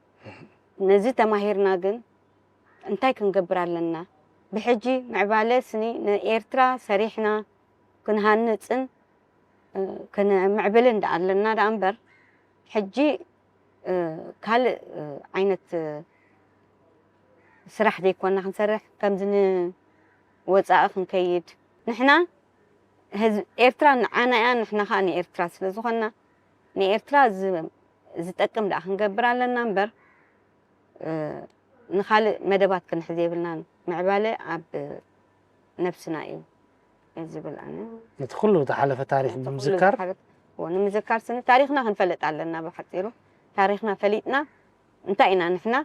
ነዚ ተማሂርና ግን እንታይ ክንገብር ኣለና? ብሕጂ ምዕባለ ስኒ ንኤርትራ ሰሪሕና ክንሃንጽን፣ እ፣ ክንምዕብልን ደኣ ኣለና ደኣ እምበር፣ ሕጂ፣ እ፣ ካልእ፣ እ፣ ዓይነት፣ እ፣ ስራሕ ዘይኮንና ክንሰርሕ፣ ከምዚ ንወጻኢ ክንከይድ። ንሕና ህዝቢ ኤርትራ ንዓና እያ፣ ንሕና ከኣ ንኤርትራ ስለ ዝኾንና፣ ንኤርትራ ዝ-፣ ዝጠቅም ደኣ ክንገብር ኣለና እምበር፣ እ፣ ንኻልእ መደባት ክንሕዝ የብልናን። ምዕባለ ኣብ ነብስና እዩ ዝብል ኣነ። ነቲ ኩሉ ዝሓለፈ ታሪኽ ነቲ ኩሉ ብምዝካር? ዝሓለፈ፣ እዎ፣ ንምዝካር ስኒ ታሪኽና ክንፈልጥ ኣለና። ብሓጺሩ ታሪኽና ፈሊጥና እንታይ ኢና ንሕና፣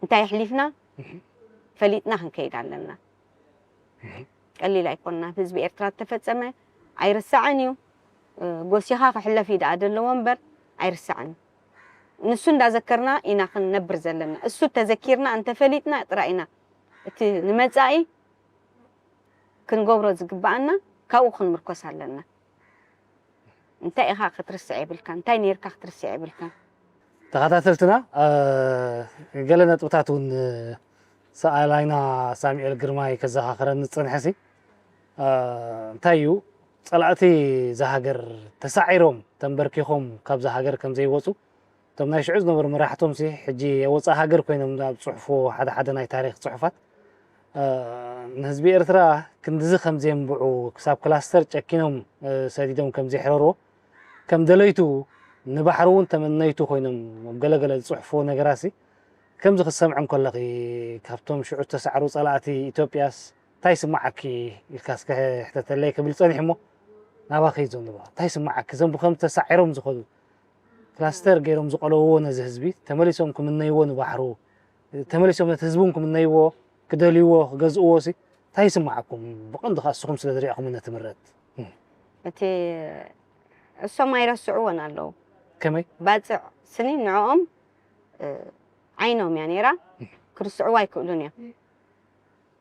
እንታይ ኣሕሊፍና ፈሊጥና ክንከይድ ኣለና። ቀሊል ኣይኮንና። ህዝቢ ኤርትራ ዝተፈጸመ ኣይርሳዕን እዩ። እ፣ ጎሲኻ ክሕለፍ እዩ ደኣ ዘለዎ እምበር ኣይርሳዕን እዩ። ንሱ እንዳዘከርና ኢና ክንነብር ዘለና። እሱ ተዘኪርና እንተፈሊጥና ጥራይ ኢና እቲ ንመጻኢ ክንገብሮ ዝግብኣና ካብኡ ክንምርኮስ ኣለና። እንታይ ኢኻ ክትርስዕ የብልካን፣ እንታይ ኔርካ ክትርስዕ የብልካን። ተኸታተልትና፣ እ፣ ገለ ነጥብታት እውን፣ እ፣ ሰኣላይና ሳሙኤል ግርማይ ከዘኻኽረኒ ዝጸንሐሲ፣ እ፣ እንታይ እዩ፣ ጸላእቲ እዛ ሃገር ተሳዒሮም፣ ተንበርኪኾም ካብዛ ሃገር ከም ዘይወጹ፣ እቶም ናይ ሽዑ ዝነበሩ መራሕቶምሲ፣ ሕጂ ኣብ ወጻኢ ሃገር ኮይኖም ኣብ ዝጽሕፍዎ ሓደ ሓደ ናይ ታሪኽ ጽሑፋት፣ እ፣ ንህዝቢ ኤርትራ ክንድዚ ከም ዘየንብዑ፣ ክሳብ ክላስተር ጨኪኖም፣ እ፣ ሰዲዶም ከም ዘሕረርዎ፣ ከም ደለይቱ ንባሕሪ እውን ተመነይቱ ኮይኖም ኣብ ገለገለ ዝጽሕፍዎ ነገራሲ፣ ከምዚ ክትሰምዒ እንከለኺ፣ ካብቶም ሽዑ ዝተሳዕሩ ጸላእቲ ኢትዮጵያስ እንታይ ይስምዓኪ ኢልካ እስከ ሕተተለይ ክብል ጸኒሑ እሞ፣ ናባኺ እዩ ዘንብባ። እንታይ ይስምዓኪ? እዞም ብኸምዚ ተሳዒሮም ዝኸዱ፣ ክላስተር ገይሮም ዝቐለውዎ ነዚ ህዝቢ፣ ተመሊሶም ክምነይዎ ንባሕሩ፣ ተመሊሶም ነቲ ህዝቢ እውን ክምነይዎ፣ ክደልይዎ፣ ክገዝእዎ ሲ፣ እንታይ ይስምዓኩም? ብቐንዱ ከኣ ንስኹም ስለ ዝረኣኹም ነቲ ምረት። እቲ እሶም ኣይረስዕዎን ኣለዉ። ከመይ? ባፅዕ ስኒ ንዕኦም እ፣ ዓይኖም እያ ነይራ። ክርስዕዋ ኣይክእሉን እዮም።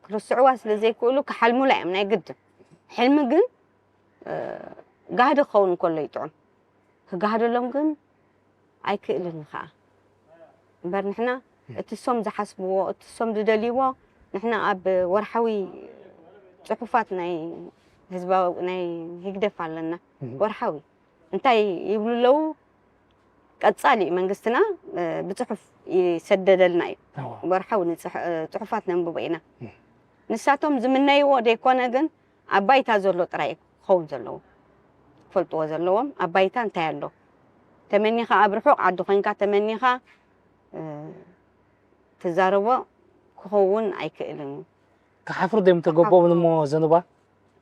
ክርስዕዋ ስለ ዘይክእሉ ክሓልሙላ እዮም ናይ ግድን። ሕልሚ ግን እ፣ ጋህዲ ክኸውን እንከሎ ይጥዑም። ክጋህደሎም ግን ኣይክእልን ከዓ። እምበር ንሕና እቲ ሶም ዝሓስብዎ፣ እቲ ሶም ዝደልይዎ፣ ንሕና ኣብ ወርሓዊ ፅሑፋት ናይ ህዝባዊ ናይ ህግደፍ ኣለና። ወርሓዊ እንታይ ይብሉ ኣለዉ? ቀጻሊ መንግስትና እ፣ ብፅሑፍ ይሰደደልና እዩ። እዋ። ወርሓዊ ንፅሕ- እ፣ ፅሑፋት ነንብቦ ኢና። ንሳቶም ዝምነይዎ ዘይኮነ ግን ኣብ ባይታ ዘሎ ጥራይ ክኸውን ዘለዎ። ክፈልጥዎ ዘለዎም ኣብ ባይታ እንታይ ኣሎ። ተመኒኻ ኣብ ርሑቕ ዓዲ ኮይንካ ተመኒኻ እ፣ ትዛረቦ ክኸውን ኣይክእልን እዩ። ክሓፍሩ ዶ እዮም ተገቦም እሞ ዘኑባ?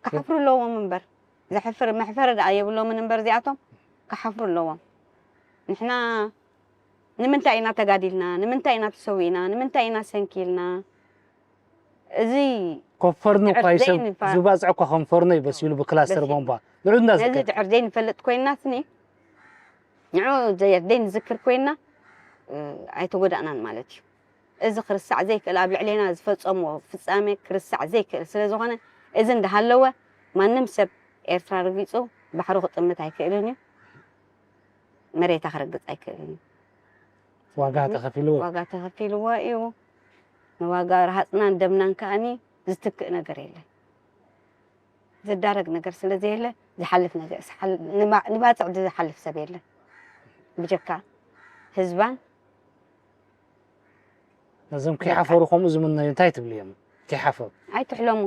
ክሓፍሩ ኣለዎም እምበር። ዘሕፍር መሕፈሪ ደኣ የብሎምን እምበር እዚኣቶም ክሓፍሩ ኣለዎም። ንሕና ንምንታይ ኢና ተጋዲልና? ንምንታይ ኢና ተሰዊእና? ንምንታይ ኢና ሰንኪልና? እዚ ኮፈርኑ እኳ ድሕር ይሰብ ዘይንፋ- ዝባፅዕ እኳ ኮንፈርኑ እዩ በሲሉ ብክላስተር በሲሉ። ቦምባ ንዑ እንዳ ነዚ ዝከድ ድሕር ዘይንፈልጥ ኮይናስኒ ንዑ ዘየር ዘይንዝክር ኮይና እ፣ ኣይተጎዳእናን ማለት እዩ። እዚ ክርስዕ ዘይክእል ኣብ ልዕሌና ዝፈፀምዎ ፍፃሜ ክርስዕ ዘይክእል ስለ ዝኾነ እዚ እንዳሃለወ ማንም ሰብ ኤርትራ ረጊፁ ባሕሩ ክጥምት ኣይክእልን እዩ። መሬታ ክረግፅ ኣይክእልን እዩ። ዋጋ ተኸፊልዎ። ዋጋ ተኸፊልዎ እዩ። ንዋጋ ረሃፅናን ደምናን ከኣኒ ዝትክእ ነገር የለን። ዝዳረግ ነገር ስለ ዘየለ ዝሓልፍ ነገር ዝሓል- ንባ- ንባፅዕ ዝሓልፍ ሰብ የለን ብጀካ ህዝባን ነዞም ከይሓፈሩ ከምኡ ዝምነዩ እንታይ ትብሉ እዮም? ከይሓፈሩ ኣይትሕለሙ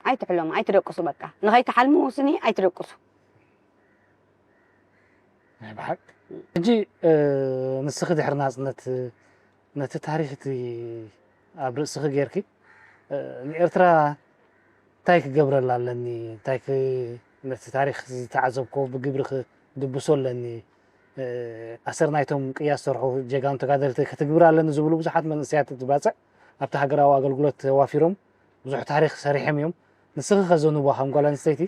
ኣይትሕለሙ ኣይትደቅሱ በቃ ንኸይትሓልሙ ስኒ ኣይትደቅሱ። ናይ ብሓቂ ሕጂ እ፣ ንስኺ ድሕሪ ናፅነት ነቲ ታሪክ እቲ ኣብ ርእስኺ ጌርኪ እ፣ ንኤርትራ እንታይ ክገብረላ ኣለኒ እንታይ ክ- ነቲ ታሪክ ዝተዓዘብኮ ብግብሪ ክድብሶ ኣለኒ እ፣ ኣሰር ናይቶም ቅያ ዝሰርሑ ጀጋኑ ተጋደልቲ ክትግብር ኣለኒ ዝብሉ ብዙሓት መንእሰያት ትባፅዕ ኣብቲ ሃገራዊ ኣገልግሎት ተዋፊሮም ብዙሕ ታሪክ ሰሪሖም እዮም። ንስኺ ከዘንቦ ከም ጓል ኣንስተይቲ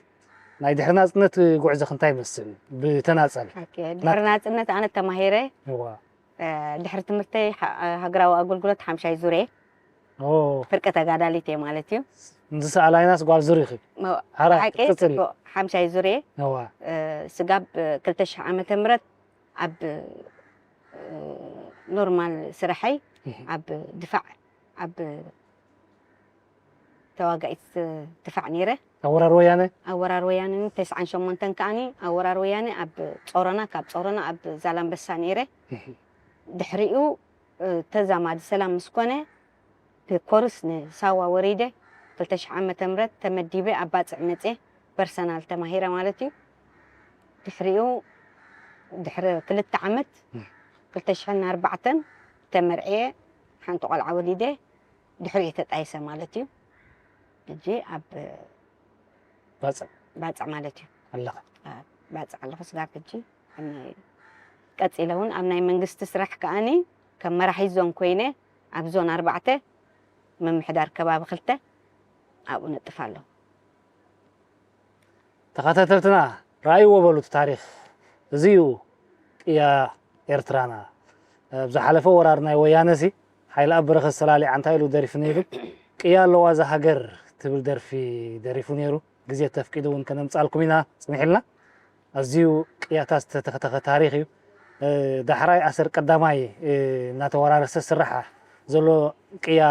ናይ ድሕሪ ናፅነት ጉዕዞ እንታይ ይመስል ብተናፀል? ድሕሪ ናፅነት ኣነ ተማሂረ እዋ ድሕሪ ትምህርተይ ሃገራዊ ኣገልግሎት ሓምሻይ ዙርየ ኦ ፍርቂ ተጋዳሊት እየ ማለት እዩ። ንዝሰኣላይናስ ጓል ዙር ኢኺ። ሓራ ሓቂ ቅፅል ፅቡቅ ሓምሻይ ዙርየ እዋ ስጋብ ክልተ ሽሕ ዓመተ ምህረት ኣብ ኖርማል ስራሐይ ኣብ ድፋዕ ኣብ ተዋጋኢት ድፋዕ ነይረ። ኣወራር ወያነ ኣወራር ወያነ ተስዓን ሸሞንተን ከዓኒ ኣወራር ወያነ ኣብ ጾሮና ካብ ጾሮና ኣብ ዛላምበሳ ነይረ። ድሕሪኡ ተዛማዲ ሰላም ምስ ኮነ ብኮርስ ንሳዋ ወሪደ ክልተ ሽሕ ዓመተ ምህረት ተመዲበ ኣብ ባጽዕ መጽየ ፐርሰናል ተማሂረ ማለት እዩ። ድሕሪኡ ድሕሪ ክልተ ዓመት ክልተ ሽሕን ኣርባዕተን ተመርዕየ ሓንቲ ቆልዓ ወሊደ ድሕሪኡ ተጣይሰ ማለት እዩ። ሕጂ ኣብ ባፅዕ ባጽዕ ማለት እዩ። ኣለኻ ባጽዕ ኣለኹ ስጋብ ሕጂ ኣብ ናይ ቀጺለ እውን ኣብ ናይ መንግስቲ ስራሕ ከኣኒ ከም መራሒ ዞን ኮይነ ኣብ ዞን ኣርባዕተ ምምሕዳር ከባቢ ክልተ ኣብኡ ነጥፍ ኣለኹ። ተኸታተልትና ረኣይዎ በሉ እቲ ታሪኽ እዚ እዩ ቅያ ኤርትራና ኣብ ዝሓለፈ ወራር ናይ ወያነ ሲ ሓይልኣብ በረኸት ሰላሊዓ እንታይ ኢሉ ደሪፉ ነይሩ ቅያ ኣለዋ እዛ ሃገር ትብል ደርፊ ደሪፉ ነይሩ ግዜ ተፍቂዱ እውን ከነምጻልኩም ኢና ጽኒሕልና ኣዝዩ ቅያታት ዝተተኸተኸ ታሪኽ እዩ ዳሕራይ ኣሰር ቀዳማይ እናተወራረሰ ስራሕ ዘሎ ቅያ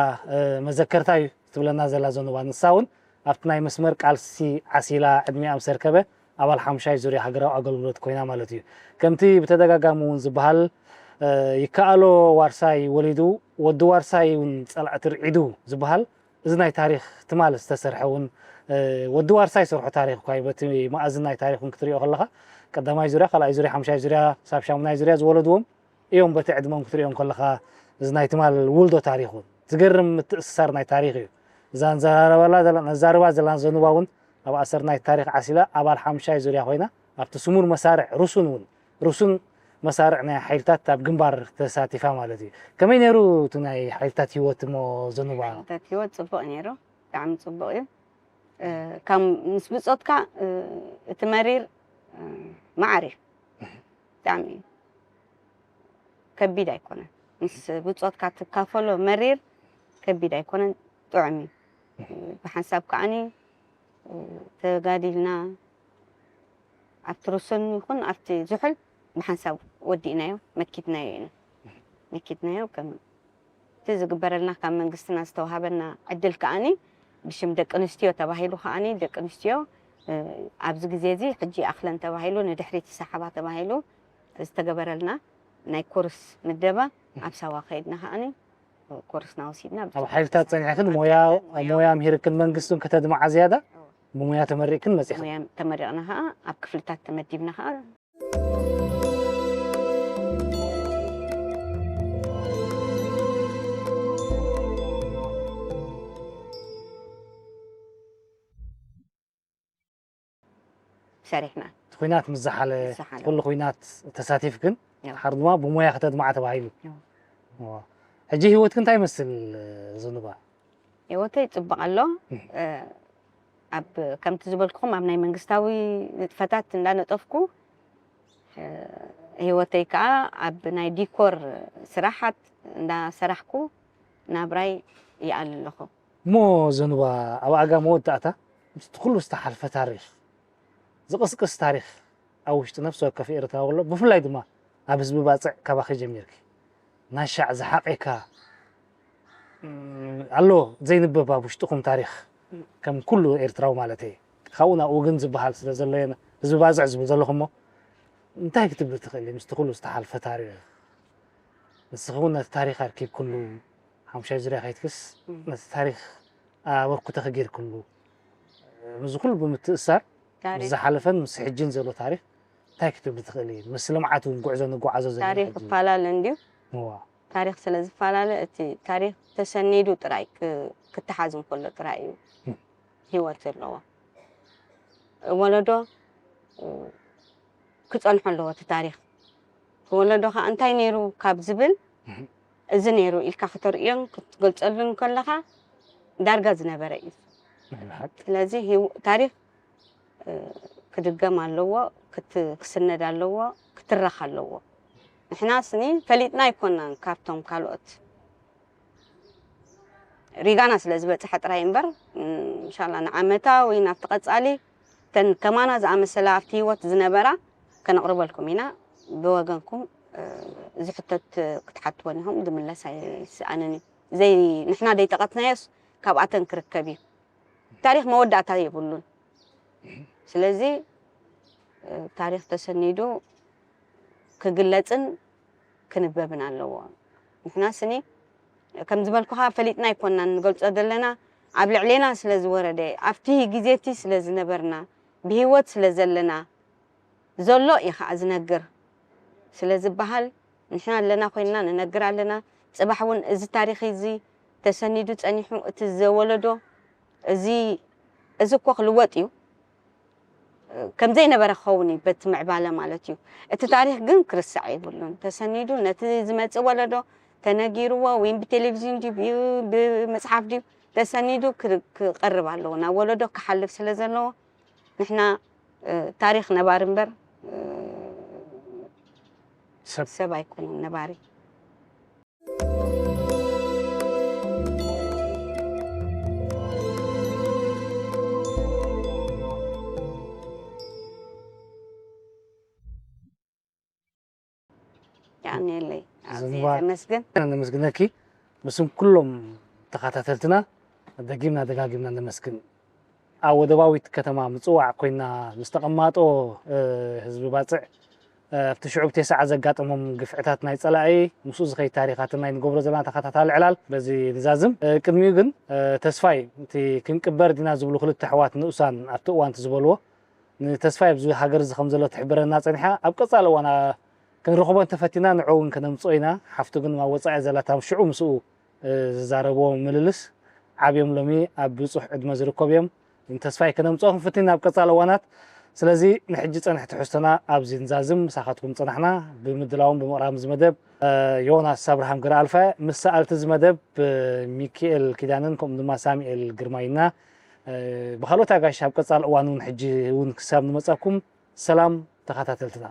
መዘከርታ እዩ ትብለና ዘላ ዘንባ ንሳ እውን ኣብቲ ናይ መስመር ቃልሲ ዓሲላ ዕድሚኣ ምስ ኣርከበ ኣባል ሓምሻይ ዙርያ ሃገራዊ ኣገልግሎት ኮይና ማለት እዩ። ከምቲ ብተደጋጋሚ እውን ዝበሃል ይከኣሎ ዋርሳይ ወሊዱ ወዲ ዋርሳይ እውን ፀላእቲ ርዒዱ ዝበሃል እዚ ናይ ታሪክ ትማል ዝተሰርሐ እውን ወዲ ዋርሳይ ሰርሖ ታሪክ እኳ እዩ። በቲ መኣዝን ናይ ታሪክ እውን ክትሪኦ ከለካ ቀዳማይ ዙርያ፣ ካልኣይ ዙርያ፣ ሓምሻይ ዙርያ፣ ሳብ ሻሙናይ ዙርያ ዝወለድዎም እዮም በቲ ዕድመም ክትሪኦም ከለኻ እዚ ናይ ትማል ውልዶ ታሪክ እውን ዝገርም ምትእስሳር ናይ ታሪክ እዩ። እዛ ነዘራረባ ዘለና ዘንባ እውን ኣብ ኣሰርናይ ታሪክ ዓሲላ ኣባል ሓምሻይ ዙርያ ኮይና ኣብቲ ስሙር መሳርዕ ሩሱን እውን ሩሱን መሳርዕ ናይ ሓይልታት ኣብ ግንባር ተሳቲፋ ማለት እዩ። ከመይ ነይሩ እቲ ናይ ሓይልታት ህይወት እሞ ዘንባ? ሓይልታት ህይወት ፅቡቅ ነይሩ፣ ብጣዕሚ ፅቡቅ እዩ። ካብ ምስ ብፆትካ እቲ መሪር እ፣ መዓር እዩ። ብጣዕሚ እዩ። ከቢድ ኣይኮነን። ምስ ብጾትካ ትካፈሎ መሪር ከቢድ ኣይኮነን፣ ጥዑም እዩ። ብሓንሳብ ከዓኒ ተጋዲልና ኣብቲ ርሱን ይኹን ኣብቲ ዝሑል ብሓንሳብ ወዲእናዮ፣ መኪትናዮ ኢና። መኪትናዮ ከም እቲ ዝግበረልና ካብ መንግስትና ዝተዋሃበና ዕድል ከዓኒ ብሽም ደቂ ኣንስትዮ ተባሂሉ ከዓኒ ደቂ ኣንስትዮ፣ እ፣ ኣብዚ ግዜ እዚ ሕጂ ይኣኽለን ተባሂሉ ንድሕሪት ይሰሓባ ተባሂሉ ዝተገበረልና ናይ ኮርስ ምደባ ኣብ ሳዋ ከይድና ከዓኒ ኮርስና ወሲድና ኣብ ሓይልታት ጸኒሕክን ሞያ ሞያ ምሂርክን መንግስቱን ከተድምዓ ዝያዳ ብሞያ ተመሪቕክን መጺኽን። ሞያ ተመሪቕና ከኣ ኣብ ክፍልታት ተመዲብና ከኣ ሰሪሕና። እቲ ኲናት ምስ ዝሓለ፣ ምስ ዝሓለ። ኩሉ ኲናት ተሳቲፍክን፣ ያው። ድሓር ድማ ብሞያ ከተድምዓ ተባሂሉ። ያው። እዋ። ሕጂ ህይወትክን እንታይ ይመስል፣ ዘኑባ? ህይወተይ ጽቡቕ ኣሎ። እህ። እ፣ ኣብ፣ ከምቲ ዝበልኩኹም ኣብ ናይ መንግስታዊ ንጥፈታት እንዳነጠፍኩ፣ እ፣ ህይወተይ ከኣ ኣብ ናይ ዲኮር ስራሓት እንዳሰራሕኩ ናብራይ ይኣል ኣለኹ። እሞ ዘኑባ፣ ኣብ ኣጋ መወዳእታ ምስቲ ኩሉ ዝተሓልፈ ታሪኽ ዝቕስቅስ ታሪኽ ኣብ ውሽጢ ነፍሲ ወከፍ ኤርትራዊ ኣሎ። ብፍላይ ድማ ኣብ ህዝቢ ባጽዕ ካባኺ ጀሚርኪ ናሻዕ ዝሓቐካ፣ እም፣ ኣሎ ዘይንበብ ኣብ ውሽጥኹም ታሪኽ፣ ከም ኩሉ ኤርትራዊ ማለተይ። ካብኡ ናብኡ ግን ዝበሃል ስለ ዘሎ እየ ህዝቢ ባጽዕ ዝብል ዘለኹ። እሞ እንታይ ክትብሊ ትኽእሊ ምስቲ ኩሉ ዝተሓልፈ ታሪኽ? ንስኺ እውን ነቲ ታሪኽ ኣርኪብክሉ፣ ሓሙሻይ ዙርያ ከይትክስ፣ እም። ነቲ ታሪኽ ኣበርክቶኺ ጌርክሉ፣ ምስዚ ኩሉ ብምትእስሳር፣ ታሪኽ። ምስ ዝሓለፈን ምስ ሕጂን ዘሎ ታሪኽ እንታይ ክትብሊ ትኽእሊ? ምስ ልምዓት እውን ጉዕዞ ንጓዓዞ ዘለና ታሪኽ ሕጂ። ይፈላለ እንድዩ። እዋ። ታሪኽ ስለ ዝፈላለ፣ እቲ ታሪኽ ተሰኒዱ ጥራይ ክ-፣ ክተሓዝ እንከሎ ጥራይ እዩ እም። ህይወት ዘለዎ። ወለዶ፣ እ፣ ክጸንሖ ኣለዎ እቲ ታሪኽ። ወለዶ ኸኣ እንታይ ነይሩ ካብ ዝብል፣ እህ። እዚ ነይሩ ኢልካ ከተርእዮን ክትገልጸሉን ከለኻ ዳርጋ ዝነበረ እዩ። ናይ ብሓቂ። ስለዚ ህይወ-፣ ታሪኽ፣ እ፣ ክድገም ኣለዎ፣ ክት-፣ ክስነድ ኣለዎ፣ ክትረኽ ኣለዎ። ንሕና ስኒ ፈሊጥና ኣይኮናን ካብቶም ካልኦት። ሪጋና ስለ ዝበጽሐ ጥራይ እምበር፣ ም፣ እንሻላ ንዓመታ ወይ ናብቲ ቀጻሊ እተን ከማና ዝኣመሰላ ኣብቲ ህይወት ዝነበራ ከነቕርበልኩም ኢና። ብወገንኩም፣ እ፣ እዚ ሕቶት ክትሓትወን ኢኹም፣ ዝምለስ ኣይስኣንን እዩ። ዘይ-፣ ንሕና ዘይጠቐስናዮስ ካብኣተን ክርከብ እዩ። ታሪኽ መወዳእታ የብሉን። ስለዚ፣ እ፣ ታሪኽ ተሰኒዱ ክግለጽን ክንበብን ኣለዎ። ንሕና ስኒ ከም ዝበልኩኻ ፈሊጥና ኣይኮናን ንገልጾ ዘለና፣ ኣብ ልዕሌና ስለ ዝወረደ፣ ኣብቲ ግዜቲ ስለ ዝነበርና፣ ብህይወት ስለ ዘለና፣ ዘሎ እዩ ኸዓ ዝነግር ስለ ዝበሃል፣ ንሕና ኣለና ኮይንና ንነግር ኣለና። ጽባሕ እውን እዚ ታሪኽ እዚ ተሰኒዱ ጸኒሑ፣ እቲ ዘወለዶ እዚ፣ እዚ እኮ ክልወጥ እዩ። ከም ዘይነበረ ክኸውን እዩ በቲ ምዕባለ ማለት እዩ። እቲ ታሪኽ ግን ክርስዕ የብሉን። ተሰኒዱ ነቲ ዝመጽእ ወለዶ ተነጊርዎ ወይ ብቴሌቪዥን ድዩ ብዩ-፣ ብመጽሓፍ ድዩ ተሰኒዱ ክር-፣ ክቐርብ ኣለዎ። ናብ ወለዶ ክሓልፍ ስለ ዘለዎ ንሕና፣ እ፣ ታሪኽ ነባሪ እምበር፣ እ፣ ሰብ። ሰብ ኣይኮነን ነባሪ። የቐንየለይ። ኣዝየ ዘንባ-፣ ዘመስግን። ነመስግነኪ። ብስም ኩሎም ተኸታተልትና ደጊምና ደጋጊምና ነመስግን። ኣብ ወደባዊት ከተማ ምጽዋዕ ኮይና ምስ ተቐማጦ፣ እ፣ ህዝቢ ባጽዕ፣ እ፣ ኣብቲ ሽዑ ቴስዓ ዘጋጠሞም ግፍዕታት ናይ ጸላኢ ምስኡ ዝኸይድ ታሪኻትን ናይ ንገብሮ ዘለና ተኸታታሊ ዕላል በዚ ንዛዝም። እ፣ ቅድሚኡ ግን፣ እ፣ ተስፋይ፣ እቲ ክንቅበር ዲና ዝብሉ ክልተ ኣሕዋት ንኡሳን ኣብቲ እዋን እቲ ዝበልዎ፣ ንተስፋይ ኣብዚ ሃገር እዚ ከም ዘሎ ትሕብረና ጸኒሓ። ኣብ ቀጻሊ እዋን፣ ኣ-፣ ክንረኽቦ እንተፈቲና ንዕኡ እውን ከነምጽኦ ኢና። ሓፍቱ ግን ኣብ ወጻኢ እያ ዘላ፣ እታ ሽዑ ምስኡ፣ እ፣ ዝዛረብዎ ምልልስ ዓብዮም ሎሚ ኣብ ብጹሕ ዕድመ ዝርከቡ እዮም። ንተስፋይ ከነምጽኦ ክንፍትን ኢና ኣብ ቀጻሊ እዋናት። ስለዚ ንሕጂ ጸንሕ ትሕዝቶና ኣብዚ ንዛዝም፣ ምሳኻትኩም ጸናሕና። ብምድላውን ብምቕራብን እዚ መደብ፣ እ፣ ዮናስ ኣብርሃም ገረኣልፋ፣ ምስ ሰኣልቲ እዚ መደብ፣ እ፣ ሚኪኤል ኪዳነን ከምኡ ድማ ሳሙኤል ግርማይና፣ እ፣ ብኻልኦት ኣጋይሽ ኣብ ቀጻሊ እዋን እውን ሕጂ እውን ክሳብ ንመጻኩም ሰላም ተኸታተልትና።